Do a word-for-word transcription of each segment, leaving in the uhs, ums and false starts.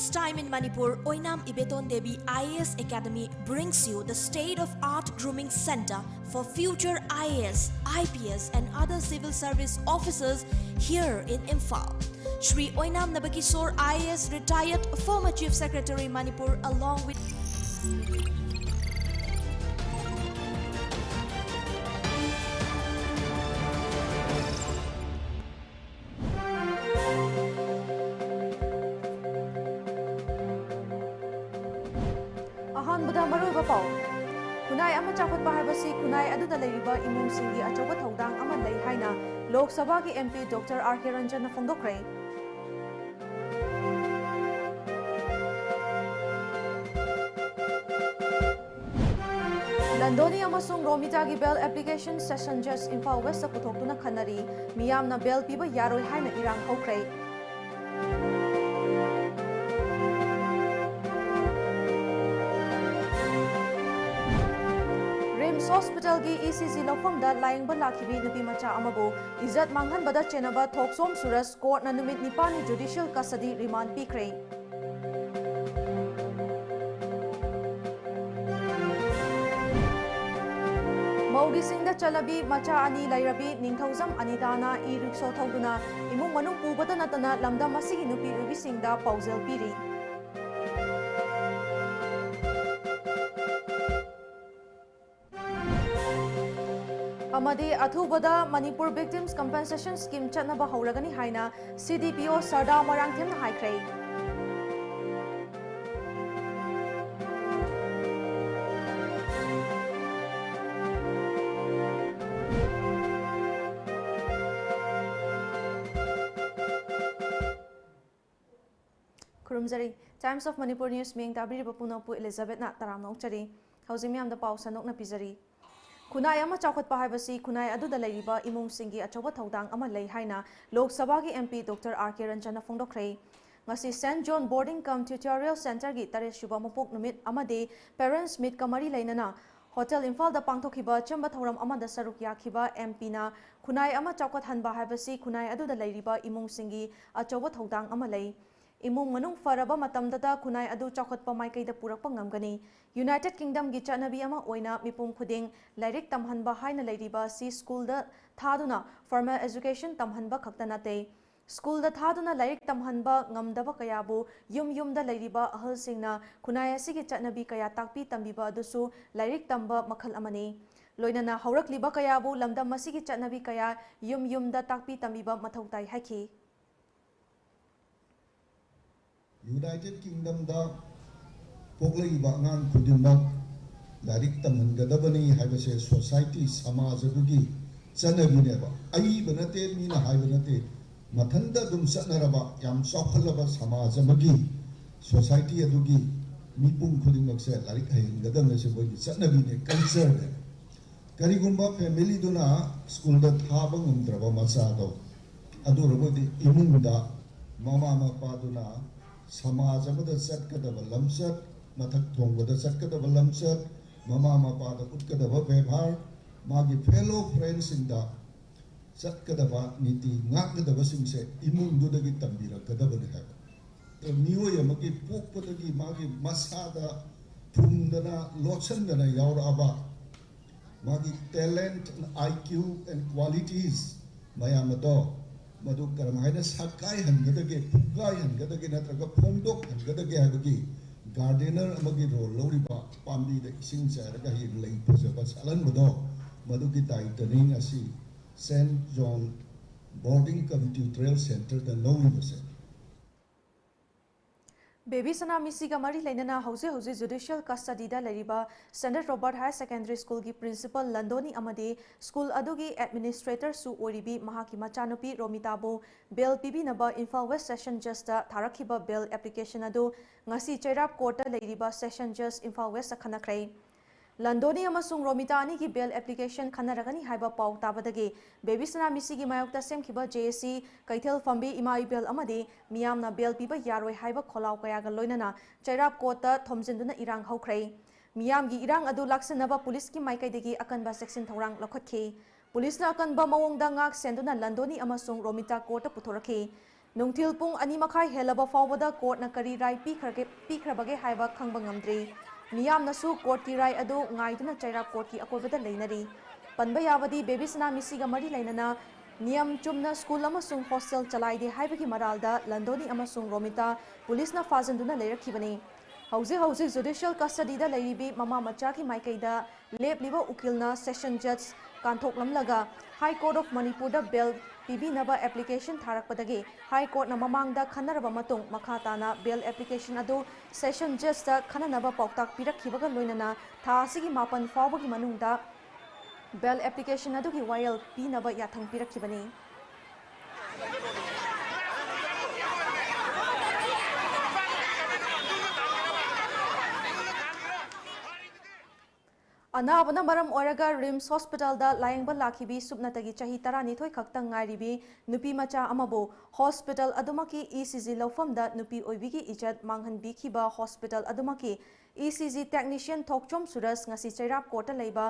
This time in Manipur, Oinam Ibeton Devi I A S Academy brings you the state-of-art grooming center for future I A S, I P S and other civil service officers here in Imphal. Shri Oinam Nabakisor I A S, retired, former Chief Secretary Manipur, along with ꯑꯍꯥꯟꯕꯗ ꯃꯔꯨꯑꯣꯏꯕ ꯄꯥꯎ꯫ ꯈꯨꯟꯅꯥꯏ ꯑꯃ ꯆꯥꯎꯈꯠꯄ ꯍꯥꯏꯕꯁꯤ ꯈꯨꯟꯅꯥꯏ ꯑꯗꯨꯗ ꯂꯩꯔꯤꯕ ꯏꯃꯨꯡꯁꯤꯡꯒꯤ ꯑꯆꯧꯕ ꯊꯧꯗꯥꯡ ꯑꯃ ꯂꯩ ꯍꯥꯏꯅ ꯂꯣꯛ ꯁꯚꯥꯒꯤ M P Doctor R K Ranjan ꯅ ꯐꯣꯡꯗꯣꯛꯈ꯭ꯔꯦ꯫ ꯂꯟꯗꯣꯅꯤ ꯑꯃꯁꯨꯡ ꯔꯣꯃꯤꯇꯥꯒꯤ bail application Session Judge Imphal West ꯇ ꯄꯨꯊꯣꯛꯇꯨꯅ ꯈꯟꯅꯔꯤ꯫ ꯃꯤꯌꯥꯝꯅ bail ꯄꯤꯕ ꯌꯥꯔꯣꯏ ꯍꯥꯏꯅ ꯏꯔꯥꯡ ꯍꯧꯈ꯭ꯔꯦ꯫ ꯔꯤꯝꯁ ꯍꯣꯁꯄꯤꯇꯥꯜꯒꯤ E C G ꯂꯧꯐꯝꯗ ꯂꯥꯌꯦꯡꯕ ꯂꯥꯛꯈꯤꯕꯤ ꯅꯨꯄꯤ ꯃꯆꯥ ꯑꯃꯕꯨ ꯏꯖꯠ ꯃꯥꯡꯍꯟꯕꯗ ꯆꯦꯟꯅꯕ ꯊꯣꯛꯆꯣꯝ ꯁꯨꯔꯖ ꯀꯣꯔꯠꯅ ꯅꯨꯃꯤꯠ ꯅꯤꯄꯥꯟꯅꯤ judicial custody remand ꯄꯤꯈ꯭ꯔꯦ꯫ ꯃꯧꯒꯤꯁꯤꯡꯗ ꯆꯠꯂꯕꯤ ꯃꯆꯥ ꯑꯅꯤ ꯂꯩꯔꯕꯤ ꯅꯤꯡꯊꯧꯖꯝ ꯑꯅꯤꯇꯥꯅ e-rickshaw ꯊꯧꯗꯨꯅ ꯏꯃꯨꯡ ꯃꯅꯨꯡ ꯄꯨꯕꯗ ꯅꯠꯇꯅ ꯂꯝꯗꯝ ꯑꯁꯤꯒꯤ ꯅꯨꯄꯤ ꯑꯣꯏꯕꯤꯁꯤꯡꯗ ꯄꯥꯎꯖꯦꯜ ꯄꯤꯔꯤ꯫ ꯑꯃꯗꯤ ꯑꯊꯨꯕꯗ ꯃꯅꯤꯄꯨꯔ Victims Compensation Scheme ꯆꯠꯅꯕ ꯍꯧꯔꯒꯅꯤ ꯍꯥꯏꯅ C D P O ꯁꯔꯗꯥ ꯃꯣꯏꯔꯥꯡꯊꯦꯝꯅ ꯍꯥꯏꯈ꯭ꯔꯦ꯫ ꯈꯨꯔꯨꯝꯖꯔꯤ꯫ Times of Manipur News ꯃꯤꯌꯦꯡ ꯇꯥꯕꯤꯔꯤꯕ ꯄꯨꯝꯅꯃꯛꯄꯨ ꯏꯂꯤꯖꯥꯕꯦꯠꯅ ꯇꯔꯥꯝꯅ ꯑꯣꯛꯆꯔꯤ꯫ ꯍꯧꯖꯤꯛ ꯃꯤꯌꯥꯝꯗ ꯄꯥꯎ ꯁꯟꯗꯣꯛꯅ ꯄꯤꯖꯔꯤ꯫ ꯈꯨꯟꯅꯥꯏ ꯑꯃ ꯆꯥꯎꯈꯠꯄ ꯍꯥꯏꯕꯁꯤ ꯈꯨꯟꯅꯥꯏ ꯑꯗꯨꯗ ꯂꯩꯔꯤꯕ ꯏꯃꯨꯡꯁꯤꯡꯒꯤ ꯑꯆꯧꯕ ꯊꯧꯗꯥꯡ ꯑꯃ ꯂꯩ ꯍꯥꯏꯅ ꯂꯣꯛ ꯁꯚꯥꯒꯤ M P Doctor R K Ranjan ꯅ ꯐꯣꯡꯗꯣꯛꯈ꯭ꯔꯦ꯫ ꯉꯁꯤ Saint John Boarding cum Tutorial Centre ꯒꯤ ꯇꯔꯦꯠ ꯁꯨꯕ ꯃꯄꯣꯛ ꯅꯨꯃꯤꯠ ꯑꯃꯗꯤ Parents Meet ꯀ ꯃꯔꯤ ꯂꯩꯅꯅ ꯍꯣꯇꯦꯜ ꯏꯝꯐꯥꯜꯗ ꯄꯥꯡꯊꯣꯛꯈꯤꯕ ꯑꯆꯝꯕ ꯊꯧꯔꯝ ꯑꯃꯗ ꯁꯔꯨꯛ ꯌꯥꯈꯤꯕ M P ꯅ ꯈꯨꯟꯅꯥꯏ ꯑꯃ ꯆꯥꯎꯈꯠꯍꯟꯕ ꯍꯥꯏꯕꯁꯤ ꯈꯨꯟꯅꯥꯏ ꯑꯗꯨꯗ ꯂꯩꯔꯤꯕ ꯏꯃꯨꯡꯁꯤꯡꯒꯤ ꯑꯆꯧꯕ ꯊꯧꯗꯥꯡ ꯑꯃ ꯂꯩ꯫ ꯏꯃꯨꯡ ꯃꯅꯨꯡ ꯐꯔꯕ ꯃꯇꯝꯗꯇ ꯈꯨꯟꯅꯥꯏ ꯑꯗꯨ ꯆꯥꯎꯈꯠꯄ ꯃꯥꯏꯀꯩꯗ ꯄꯨꯔꯛꯄ ꯉꯝꯒꯅꯤ꯫ ꯌꯨꯅꯥꯏꯇꯦꯗ ꯀꯤꯡꯗꯝꯒꯤ ꯆꯠꯅꯕꯤ ꯑꯃ ꯑꯣꯏꯅ ꯃꯤꯄꯨꯝ ꯈꯨꯗꯤꯡ ꯂꯥꯏꯔꯤꯛ ꯇꯝꯍꯟꯕ ꯍꯥꯏꯅ ꯂꯩꯔꯤꯕ ꯑꯁꯤ ꯁ꯭ꯀꯨꯜꯗ ꯊꯥꯗꯨꯅ ꯐꯣꯔꯃꯦꯜ ꯑꯦꯖꯨꯀꯦꯁꯟ ꯇꯝꯍꯟꯕ ꯈꯛꯇ ꯅꯠꯇꯦ꯫ ꯁ꯭ꯀꯨꯜꯗ ꯊꯥꯗꯨꯅ ꯂꯥꯏꯔꯤꯛ ꯇꯝꯍꯟꯕ ꯉꯝꯗꯕ ꯀꯌꯥꯕꯨ ꯌꯨꯝ ꯌꯨꯝꯗ ꯂꯩꯔꯤꯕ ꯑꯍꯜꯁꯤꯡꯅ ꯈꯨꯟꯅꯥꯏ ꯑꯁꯤꯒꯤ ꯆꯠꯅꯕꯤ ꯀꯌꯥ ꯇꯥꯛꯄꯤ ꯇꯝꯕꯤꯕ ꯑꯗꯨꯁꯨ ꯂꯥꯏꯔꯤꯛ ꯇꯝꯕ ꯃꯈꯜ ꯑꯃꯅꯤ꯫ ꯂꯣꯏꯅꯅ ꯍꯧꯔꯛꯂꯤꯕ ꯀꯌꯥꯕꯨ ꯂꯝꯗꯝ ꯑꯁꯤꯒꯤ ꯆꯠꯅꯕꯤ ꯀꯌꯥ ꯌꯨꯝ ꯌꯨꯝꯗ ꯇꯥꯛꯄꯤ ꯇꯝꯕꯤꯕ ꯃꯊꯧ ꯇꯥꯏ ꯍꯥꯏꯈꯤ꯫ ꯌꯨꯅꯥꯏꯇꯦꯗ ꯀꯤꯡꯗꯝꯗ ꯄꯣꯛꯂꯛꯏꯕ ꯑꯉꯥꯡ ꯈꯨꯗꯤꯡꯃꯛ ꯂꯥꯏꯔꯤꯛ ꯇꯝꯍꯟꯒꯗꯕꯅꯤ ꯍꯥꯏꯕꯁꯦ ꯁꯣꯁꯥꯏꯇꯤ, ꯁꯃꯥꯖ ꯑꯗꯨꯒꯤ ꯆꯠꯅꯕꯤꯅꯦꯕ꯫ ꯑꯏꯕ ꯅꯠꯇꯦ, ꯃꯤꯅ ꯍꯥꯏꯕ ꯅꯠꯇꯦ, ꯃꯊꯟꯇ ꯑꯗꯨꯝ ꯆꯠꯅꯔꯕ ꯌꯥꯝ ꯆꯥꯎꯈꯠꯂꯕ ꯁꯃꯥꯖ ꯑꯃꯒꯤ, ꯁꯣꯁꯥꯏꯇꯤ ꯑꯗꯨꯒꯤ ꯃꯤꯄꯨꯝ ꯈꯨꯗꯤꯡꯃꯛꯁꯦ ꯂꯥꯏꯔꯤꯛ ꯍꯩꯍꯟꯒꯗꯕꯅꯦ, ꯁꯤ ꯑꯩꯈꯣꯏꯒꯤ ꯆꯠꯅꯕꯤꯅꯦ, ꯀꯜꯆꯔꯅꯦ꯫ ꯀꯔꯤꯒꯨꯝꯕ ꯐꯦꯃꯤꯂꯤꯗꯨꯅ ꯁ꯭ꯀꯨꯜꯗ ꯊꯥꯕ ꯉꯝꯗ꯭ꯔꯕ ꯃꯆꯥꯗꯣ, ꯑꯗꯨ ꯑꯣꯏꯔꯕꯗꯤ ꯏꯃꯨꯡꯗ ꯃꯃꯥ ꯃꯄꯥꯗꯨꯅ ꯁꯃꯥꯖ ꯑꯃꯗ ꯆꯠꯀꯗꯕ ꯂꯝꯆꯠ, ꯃꯊꯛ ꯊꯣꯡꯕꯗ ꯆꯠꯀꯗꯕ ꯂꯝꯆꯠ, ꯃꯃꯥ ꯃꯄꯥꯗ ꯎꯠꯀꯗꯕ ꯕꯦꯕꯥꯔ, ꯃꯥꯒꯤ ꯐꯦꯂꯣ ꯐ꯭ꯔꯦꯟꯁꯤꯡꯗ ꯆꯠꯀꯗꯕ, ꯅꯤꯇꯤ ꯉꯥꯛꯀꯗꯕꯁꯤꯡꯁꯦ ꯏꯃꯨꯡꯗꯨꯗꯒꯤ ꯇꯝꯕꯤꯔꯛꯀꯗꯕꯅꯤ ꯍꯥꯏꯕ꯫ ꯃꯤꯑꯣꯏ ꯑꯃꯒꯤ ꯄꯣꯛꯄꯗꯒꯤ ꯃꯥꯒꯤ ꯃꯁꯥꯗ ꯐꯨꯝꯗꯅ ꯂꯣꯠꯁꯤꯟꯗꯅ ꯌꯥꯎꯔꯛꯑꯕ ꯃꯥꯒꯤ talent, I Q and qualities ꯃꯌꯥꯝ ꯑꯗꯣ ꯃꯗꯨ ꯀꯔꯝꯍꯥꯏꯅ ꯁꯛꯀꯥꯏꯍꯟꯒꯗꯒꯦ, ꯐꯨꯒꯥꯏꯍꯟꯒꯗꯒꯦ ꯅꯠꯇ꯭ꯔꯒ ꯐꯣꯡꯗꯣꯛꯍꯟꯒꯗꯒꯦ ꯍꯥꯏꯕꯒꯤ ꯒꯥꯔꯗꯦꯅꯔ ꯑꯃꯒꯤ ꯔꯣꯜ ꯂꯧꯔꯤꯕ, ꯄꯥꯝꯕꯤꯗ ꯏꯁꯤꯡ ꯆꯥꯏꯔꯒ ꯍꯌꯦꯡ ꯂꯩ ꯐꯖꯕ ꯁꯥꯠꯍꯟꯕꯗꯣ, ꯃꯗꯨꯒꯤ ꯗꯥꯏꯇꯅꯤ ꯉꯁꯤ ꯁꯦꯟꯠ ꯖꯣꯟ ꯕꯣꯔꯗꯤꯡ ꯀꯝ ꯇ꯭ꯌꯨꯇꯣꯔꯤꯌꯦꯜ ꯁꯦꯟꯇꯔꯗ ꯂꯧꯔꯤꯕꯁꯦ꯫ ꯕꯦꯕꯤ ꯁꯅꯥ ꯃꯤꯁꯤꯒ ꯃꯔꯤ ꯂꯩꯅꯅ ꯍꯧꯖꯤꯛ ꯍꯧꯖꯤꯛ ꯖꯨꯗꯤꯁꯤꯌꯦꯜ ꯀꯁꯇꯗꯤꯗ ꯂꯩꯔꯤꯕ ꯁꯦꯟꯠ ꯔꯣꯕꯥꯔꯠ ꯍꯥꯌꯔ ꯁꯦꯀꯦꯟꯗꯔꯤ ꯁ꯭ꯀꯨꯜꯒꯤ ꯄ꯭ꯔꯤꯟꯁꯤꯄꯜ ꯂꯟꯗꯣꯅꯤ ꯑꯃꯗꯤ ꯁ꯭ꯀꯨꯜ ꯑꯗꯨꯒꯤ ꯑꯦꯗꯃꯤꯅꯤꯁꯇ꯭ꯔꯦꯇꯔꯁꯨ ꯑꯣꯏꯔꯤꯕꯤ ꯃꯍꯥꯛꯀꯤ ꯃꯆꯥꯅꯨꯄꯤ ꯔꯣꯃꯤꯇꯥꯕꯨ ꯕꯦꯜ ꯄꯤꯕꯤꯅꯕ ꯏꯝꯐꯥꯜ ꯋꯦꯁ ꯁꯦꯁꯟ ꯖꯖꯇ ꯊꯥꯔꯛꯈꯤꯕ ꯕꯦꯜ ꯑꯦꯄ꯭ꯂꯤꯀꯦꯁꯟ ꯑꯗꯨ ꯉꯁꯤ ꯆꯩꯔꯥꯞ ꯀꯣꯔꯠꯇ ꯂꯩꯔꯤꯕ ꯁꯦꯁꯟ ꯖꯖ ꯏꯝꯐꯥꯜ ꯋꯦꯁꯇ ꯈꯟꯅꯈ꯭ꯔꯦ꯫ ꯂꯟꯗꯣꯅꯤ ꯑꯃꯁꯨꯡ ꯔꯣꯃꯤꯇꯥ ꯑꯅꯤꯒꯤ ꯕꯦꯜ ꯑꯦꯄ꯭ꯂꯤꯀꯦꯁꯟ ꯈꯟꯅꯔꯒꯅꯤ ꯍꯥꯏꯕ ꯄꯥꯎ ꯇꯥꯕꯗꯒꯤ ꯕꯦꯕꯤ ꯁꯅꯥ ꯃꯤꯁꯤꯒꯤ ꯃꯥꯌꯣꯛꯇ ꯁꯦꯝꯈꯤꯕ ꯖꯦ ꯑꯦ ꯁꯤ, ꯀꯩꯊꯦꯜ ꯐꯝꯕꯤ, ꯏꯃꯥ ꯏꯕꯦꯜ ꯑꯃꯗꯤ ꯃꯤꯌꯥꯝꯅ ꯕꯦꯜ ꯄꯤꯕ ꯌꯥꯔꯣꯏ ꯍꯥꯏꯕ ꯈꯣꯜꯂꯥꯎ ꯀꯌꯥꯒ ꯂꯣꯏꯅꯅ ꯆꯩꯔꯥꯞ ꯀꯣꯔꯠꯇ ꯊꯣꯝꯖꯤꯟꯗꯨꯅ ꯏꯔꯥꯡ ꯍꯧꯈ꯭ꯔꯦ꯫ ꯃꯤꯌꯥꯝꯒꯤ ꯏꯔꯥꯡ ꯑꯗꯨ ꯂꯥꯛꯁꯤꯟꯅꯕ ꯄꯨꯂꯤꯁꯀꯤ ꯃꯥꯏꯀꯩꯗꯒꯤ ꯑꯀꯟꯕ ꯆꯦꯛꯁꯤꯟ ꯊꯧꯔꯥꯡ ꯂꯧꯈꯠꯈꯤ꯫ ꯄꯨꯂꯤꯁꯅ ꯑꯀꯟꯕ ꯃꯑꯣꯡꯗ ꯉꯥꯛ ꯁꯦꯟꯗꯨꯅ ꯂꯟꯗꯣꯅꯤ ꯑꯃꯁꯨꯡ ꯔꯣꯃꯤꯇꯥ ꯀꯣꯔꯠꯇ ꯄꯨꯊꯣꯔꯛꯈꯤ꯫ ꯅꯨꯡꯊꯤꯜ ꯄꯨꯡ ꯑꯅꯤ ꯃꯈꯥꯏ ꯍꯦꯜꯂꯕ ꯐꯥꯎꯕꯗ ꯀꯣꯔꯠꯅ ꯀꯔꯤ ꯔꯥꯏ ꯄꯤꯈ꯭ꯔꯒꯦ, ꯄꯤꯈ꯭ꯔꯕꯒꯦ ꯍꯥꯏꯕ ꯈꯪꯕ ꯉꯝꯗ꯭ꯔꯤ꯫ ꯃꯤꯌꯥꯝꯅꯁꯨ ꯀꯣꯔꯠꯀꯤ ꯔꯥꯏ ꯑꯗꯨ ꯉꯥꯏꯗꯨꯅ ꯆꯩꯔꯥꯛ ꯀꯣꯔꯠꯀꯤ ꯑꯀꯣꯏꯕꯗ ꯂꯩꯅꯔꯤ꯫ ꯄꯟꯕ ꯌꯥꯕꯗꯤ, ꯕꯦꯕꯤꯁꯅꯥ ꯃꯤꯁꯤꯒ ꯃꯔꯤ ꯂꯩꯅꯅ ꯅꯤꯌꯝ ꯆꯨꯝꯅ ꯁ꯭ꯀꯨꯜ ꯑꯃꯁꯨꯡ ꯍꯣꯁꯇꯦꯜ ꯆꯂꯥꯏꯗꯦ ꯍꯥꯏꯕꯒꯤ ꯃꯔꯥꯜꯗ ꯂꯟꯗꯣꯅꯤ ꯑꯃꯁꯨꯡ ꯔꯣꯃꯤꯇꯥ ꯄꯨꯂꯤꯁꯅ ꯐꯥꯖꯤꯟꯗꯨꯅ ꯂꯩꯔꯛꯈꯤꯕꯅꯤ꯫ ꯍꯧꯖꯤꯛ ꯍꯧꯖꯤꯛ ꯖꯨꯗꯤꯁꯤꯌꯦꯜ ꯀꯁꯇꯗꯤꯗ ꯂꯩꯔꯤꯕꯤ ꯃꯃꯥ ꯃꯆꯥꯒꯤ ꯃꯥꯏꯀꯩꯗ ꯂꯦꯞꯂꯤꯕ ꯎꯀꯤꯜꯅ ꯁꯦꯁꯟ ꯖꯖ ꯀꯥꯟꯊꯣꯛꯂꯝꯂꯒ ꯍꯥꯏ ꯀꯣꯔꯠ ꯑꯣꯐ ꯃꯅꯤꯄꯨꯔꯗ ꯕꯦꯜ ꯄꯤꯕꯤꯅꯕ ꯑꯦꯄ꯭ꯂꯤꯀꯦꯁꯟ ꯊꯥꯔꯛꯄꯗꯒꯤ ꯍꯥꯏ ꯀꯣꯔꯠꯅ ꯃꯃꯥꯡꯗ ꯈꯟꯅꯔꯕ ꯃꯇꯨꯡ ꯃꯈꯥ ꯇꯥꯅ ꯕꯦꯜ ꯑꯦꯄ꯭ꯂꯤꯀꯦꯁꯟ ꯑꯗꯨ ꯁꯦꯁꯟ ꯖꯖꯇ ꯈꯟꯅꯅꯕ ꯄꯥꯎꯇꯥꯛ ꯄꯤꯔꯛꯈꯤꯕꯒ ꯂꯣꯏꯅꯅ ꯊꯥ ꯑꯁꯤꯒꯤ ꯃꯥꯄꯟ ꯐꯥꯎꯕꯒꯤ ꯃꯅꯨꯡꯗ ꯕꯦꯜ ꯑꯦꯄ꯭ꯂꯤꯀꯦꯁꯟ ꯑꯗꯨꯒꯤ ꯋꯥꯌꯦꯜ ꯄꯤꯅꯕ ꯌꯥꯊꯪ ꯄꯤꯔꯛꯈꯤꯕꯅꯤ꯫ ꯑꯅꯥꯕꯅ ꯃꯔꯝ ꯑꯣꯏꯔꯒ ꯔꯤꯝꯁ ꯍꯣꯁꯄꯤꯇꯥꯜꯗ ꯂꯥꯌꯦꯡꯕ ꯂꯥꯛꯈꯤꯕꯤ ꯁꯨꯞꯅꯇꯒꯤ ꯆꯍꯤ ꯇꯔꯥꯅꯤꯊꯣꯏ ꯈꯛꯇꯪ ꯉꯥꯏꯔꯤꯕꯤ ꯅꯨꯄꯤ ꯃꯆꯥ ꯑꯃꯕꯨ ꯍꯣꯁꯄꯤꯇꯥꯜ ꯑꯗꯨꯃꯛꯀꯤ ꯏ ꯁꯤ ꯖꯤ ꯂꯧꯐꯝꯗ ꯅꯨꯄꯤ ꯑꯣꯏꯕꯤꯒꯤ ꯏꯖꯠ ꯃꯥꯡꯍꯟꯕꯤꯈꯤꯕ hospital ꯑꯗꯨꯃꯛꯀꯤ E C G technician ꯊꯣꯛꯆꯣꯝ ꯁꯨꯔꯖ ꯉꯁꯤ ꯆꯩꯔꯥꯞ ꯀꯣꯔꯠꯇ ꯂꯩꯕ